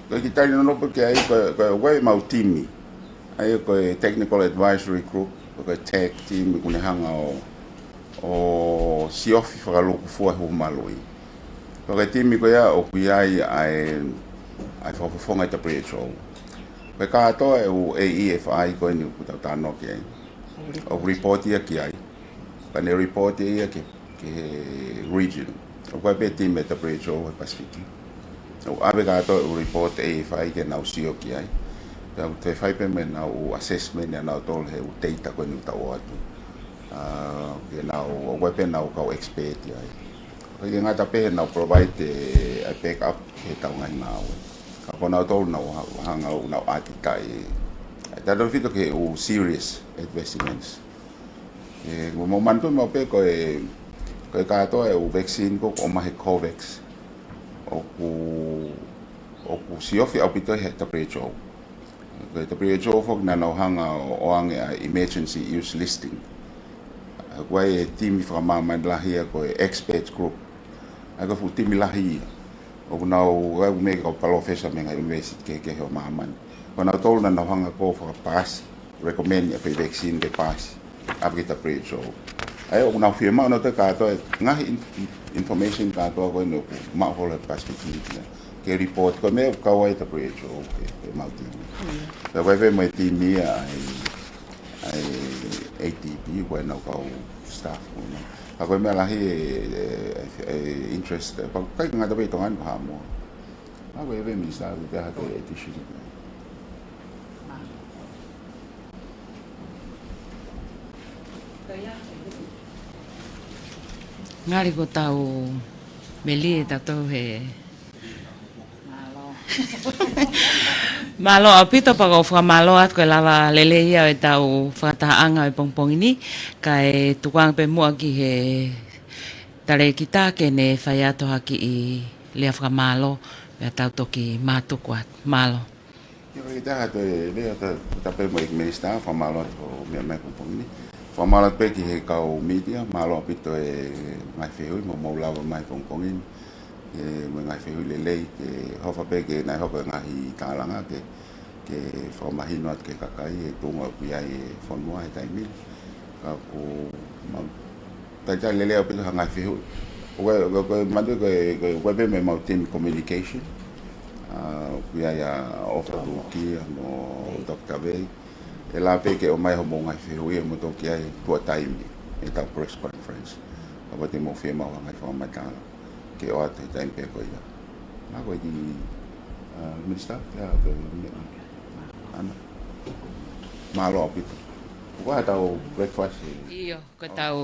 ko e kiʻi tali nounou pē ki ai ko e, ko e ʻoku ʻi ai ʻemau timi. ʻA ia ko e Technical Advisory Group, ko e tag team ʻoku ne hanga ʻo, ʻo siofi fakalūkufua e huhu maluʻi. Ko e timi ko ia ʻoku ʻi ai ʻa e, ʻa e fakafofonga ʻi W H O. Ko e kātoa e ʻū A E F I ko eni ʻoku tau talanoa ki ai. ʻOku report ia ki ai. Ka ne report ia ki, ki he region. ʻOku ʻi ai pē timi ʻa e W H O he Pasifiki. ʻOku ʻave kātoa e ʻū report A E F I ke nau sio ki ai. Pea ʻoku toe fai pē mo ʻenau ʻū assessment ʻanautolu he ʻū data ko eni ʻoku tau ʻoatu. ʻA, ke nau, ʻoku ʻi ai pē ʻenau kau expert ia ai. ʻIkai ke ngata pē heʻenau provide e, e backup ki heʻetau ngaahi ngāue. Ka ko nautolu naʻa ha-, hanga ʻo nau ʻatitaʻi. ʻA ia tautefito ki he ʻū serious adverse events. ʻE, mo, mo manatuʻi maʻu pē ko e, ko e kātoa e ʻū vaccine ko ē ʻoku ʻomai he COVAX. ʻOku, ʻoku siofi ʻaupito he W H O. Ko e W H O foki naʻa nau hanga ʻo ʻoange ʻa e emergency use listing. ʻA ia ko e timi fakamāmani lahi ia ko e expert group. ʻA ia ko e fuʻu timi lahi ia. ʻOku nau, ʻa ia ʻoku mei he kau palōfesa mei he ngaahi university kehekehe ʻo māmani. Ko nautolu naʻa nau hanga ʻo fakapaasi, recommend ʻa e foʻi vaccine ke paasi ʻaki e W H O. ʻA ia ʻoku nau fiemaʻu nautolu kātoa e ngaahi in-, information kātoa ko eni ʻoku maʻu holo he Pacific Fleet na ke report ko e meʻa ʻoku kau ai e W H O ke, ke mau timi. Pea ko e pē mo e timi ia ʻa e, ʻa e A D P, ko e nau kau staff ko ena. Ka ko e meʻa lahi e, e, e interest, e, pea ʻikai ke ngata pē ʻi Tonga ni, ko Haʻamoa. Ka ko e pē Minisitā, ʻoku ʻi ai ha toe addition. Ngali ko ʻetau melie ʻa tautolu he mālō ʻaupito, pea ʻoku ou fakamālō atu ko e lava lelei ia ʻo ʻetau fakatahaʻanga ʻo e pongipongi ni, kae tukuange pē muʻa ki he talēkita ke ne fai atu ha kiʻi lea fakamālō, pea tau toki mātuku atu. Mālō. Kiʻi fakataha atu e lea, ta-, tapu mo e Minisitā, fakamālō atu hoʻo meʻa mai he pongipongi ni. Fakamālō atu pē ki he kau media, mālō ʻaupito e ngaahi fehuʻi, mo hoʻomou lava mai he pongipongi ni. Ke mo e ngaahi fehuʻi lelei, ke hoko pē ke nau hoko e ngaahi tālanga, ke, ke fakamahino atu ki he kakai, e tuʻunga ʻoku ʻi ai e fonua he taimi ni. Ka ʻoku mau talitali lelei ʻaupito ha ngaahi fehuʻi. Ko e, ko e, ko e, manatu ko e, ko e, ko e pē mo ʻemau team communication. ʻA, ʻoku ʻi ai ʻa ʻOfa Tukia mo Doctor Vei. ʻE lava pē ke ʻomai hoʻomou ngaahi fehuʻi ʻe moutolu ki ai tuʻa taimi ʻetau press conference. Kapau te mou fiemaʻu ha ngaahi fakamatala ke ʻoatu he taimi pē ko ia. Mālō ko e kiʻi, ʻa, Minisitā, ke ʻa, ke, ana. Mālō ʻaupito. Ko e hā ʻetau breakfast? ʻIo, ko ʻetau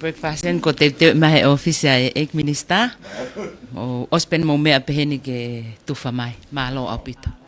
breakfast eni kuo teuteu mai he ʻōfisi ʻa e ʻEiki Minisitā. ʻOsi pē eni mou meʻa pehē ni ke tufa mai. Mālō ʻaupito. Mālō.